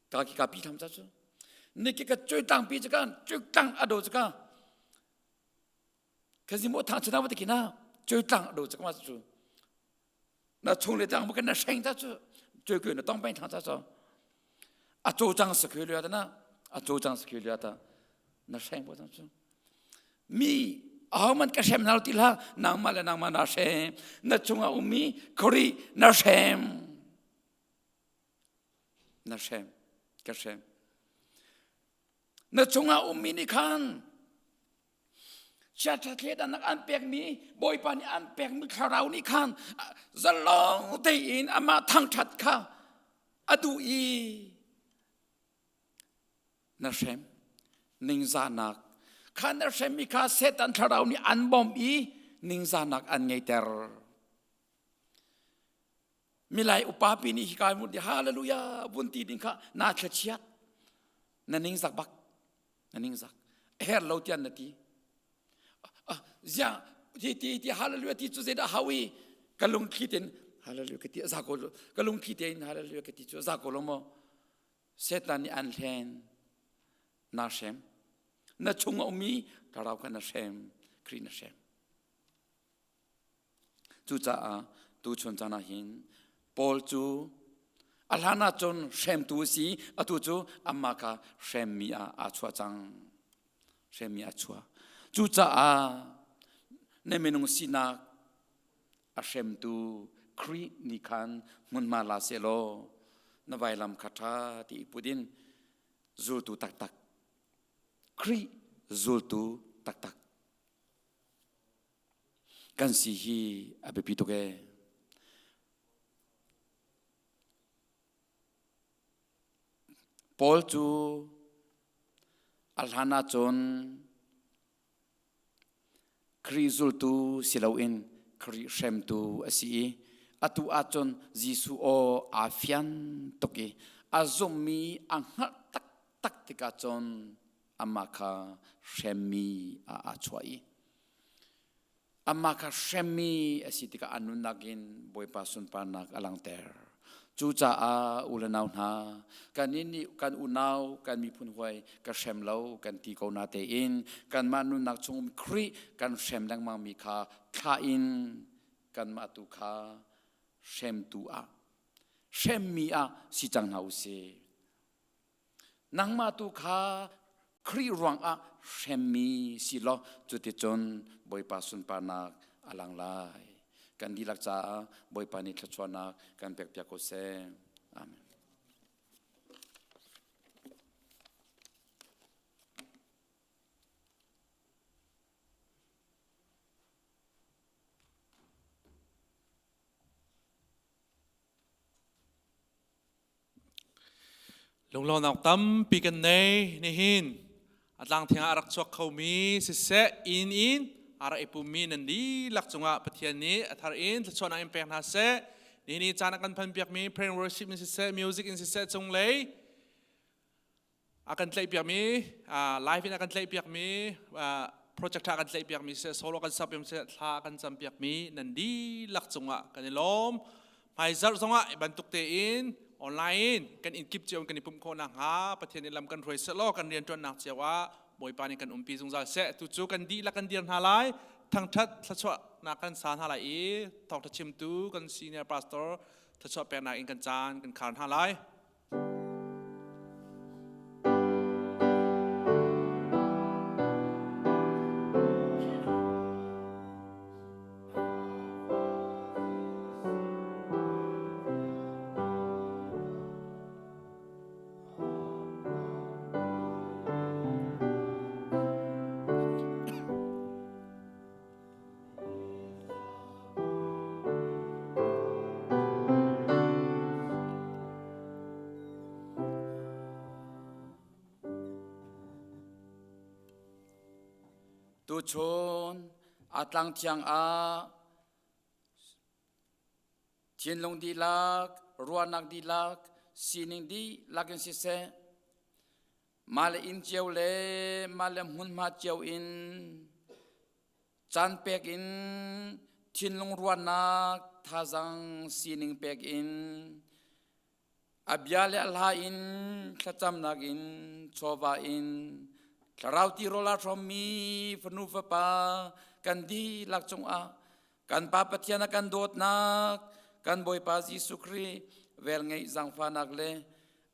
ka ki ka pi tham cha cu ni ki ka cuitlang pi chu kan cuitlang a do chu ka ka zimu thang chana wa tikina cuitlang a do chu ma chu na chung le tang bu na sheng cha chu cui ku na tong peng thang cha cho a cho chang sa khu le ta na a cho chang sa khu le ta na hreng bo cang cu mi ahohmanh ka hrem hna lo ti hlah nangmah le nangmah na hrem na chungah ummi Khrih na hrem na hrem ka hrem na chungah ummi nih khan chiaṭha thleidannak an pekmi Bawipa nih an pekmi thlarau nih khan zalong tein amah thangṭhat kha a duh i na hrem ningzahnak kha na hremmi kha Satan thlarau nih an bawmh i ningzahnak an ngeiter milai upa pi nih hika mun ti hallelujah vun ti ding kha na thlachiat na ningzak bak na ningzak her lo tian na ti zia ti ti ti hallelujah ti cu zeidah hau i ka lungthli ten hallelujah ka ti za ko ka lungthli tein hallelujah ka ti cu za ko lo maw Satan nih an hlen na hrem na chung a ummi thlarau kha na hrem Khrih na hrem. Cucaah tuchun caan ah hin Paul cu a hlan ah cun hremtu a si, atu cu amah kha hremmi ah aa chuah cang. Hremmi aa chuah. Cucaah na minung sinak a hremtu Khrih nih khan hmunhma la sehlaw na vailam kha ṭha ti i put in zultu taktak Khrih zultu taktak kan si hi a biapi tuk ee. Paul cu a hlan ahcun Khrih zultu si loin Khrih hremtu a si i atu ahcun Jesuh aw aa fian tuk i a zumhmi a hngalh taktak tikah cun amah kha hremmi ah aa chuah i amah kha hremmi a si tikah a nunnak in Bawipa sunparnak a langhter. Cucaah u le nau hna, kannih nih kan unau, kan miphun hawi ka hrem lo kan ti ko na tein kanmah nunnak chung Khrih kan hrem lengmang mi kha thlah in kanmah tu kha hremtu ah hremmi ah si cang hna u sih. Nangmah tu kha Khrih ruangah hremmi si law cuticun Bawipa sunparnak a lang lai. Kan dihlak caah Bawipa nih thluachuahnak kan pekpiak ko seh. Amen. Lunglawmhnak tampi kan nei. Nihin a tlangthiang ah a rak chuak khomi siseh inn in a rak i pummi nan dihlak cungah Pathian nih a thar in thluachuahnak in pek hna seh. Nihin i caan a kan phanpiakmi prayer and worship in siseh, music in siseh cunglei a kan tlaihpiakmi live in a kan tlaihpiakmi project a kan tlaihpiakmi siseh, solo kan sak siseh, thla a kan campiakmi nan dihlak cungah kan i lawm. Hmaizarh zongah bantuk tein online kan inn kip cio in kan i pumh khawh nakhnga Pathian nih lam kan hruai seh law kan rianṭuannak cio ah Bawipa nih kan umpi zungzal seh. Tu cu kan dihlak kan dir hna lai. Thangṭhat thluachuahnak kan sa hna lai i thawngṭha chimtu kan senior pastor thluachuah peknak in kan caan kan khar hna lai. Tuchun a tlang thiang ah thinlung dihlak, ruahnak dihlak, sining dihlak in siseh, mah le inn cio le mah le hmunhma cio in caan pek in thinlung ruahnak thazang sining pek in a bia le a hla in thlacamnak in chawva in thlarau tirawl a hrawmmi fanu fapa kan dihlak cungah kan Pa Pathian a kan dawtnak kan Bawipa Jesuh Khrih velngeih zaangfahnak le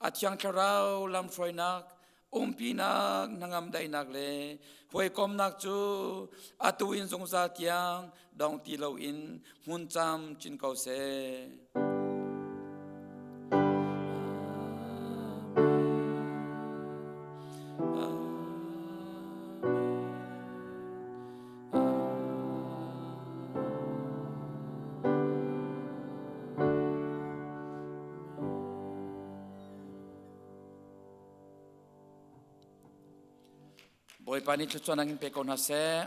a Thiang Thlarau lamhruainak umpinak hnangam daihnak le hawikomnak cu atu in zungzal tiang dong ti loin hmun cam chin ko seh. Bawipa nih thluachuahnak in pe ko hna seh.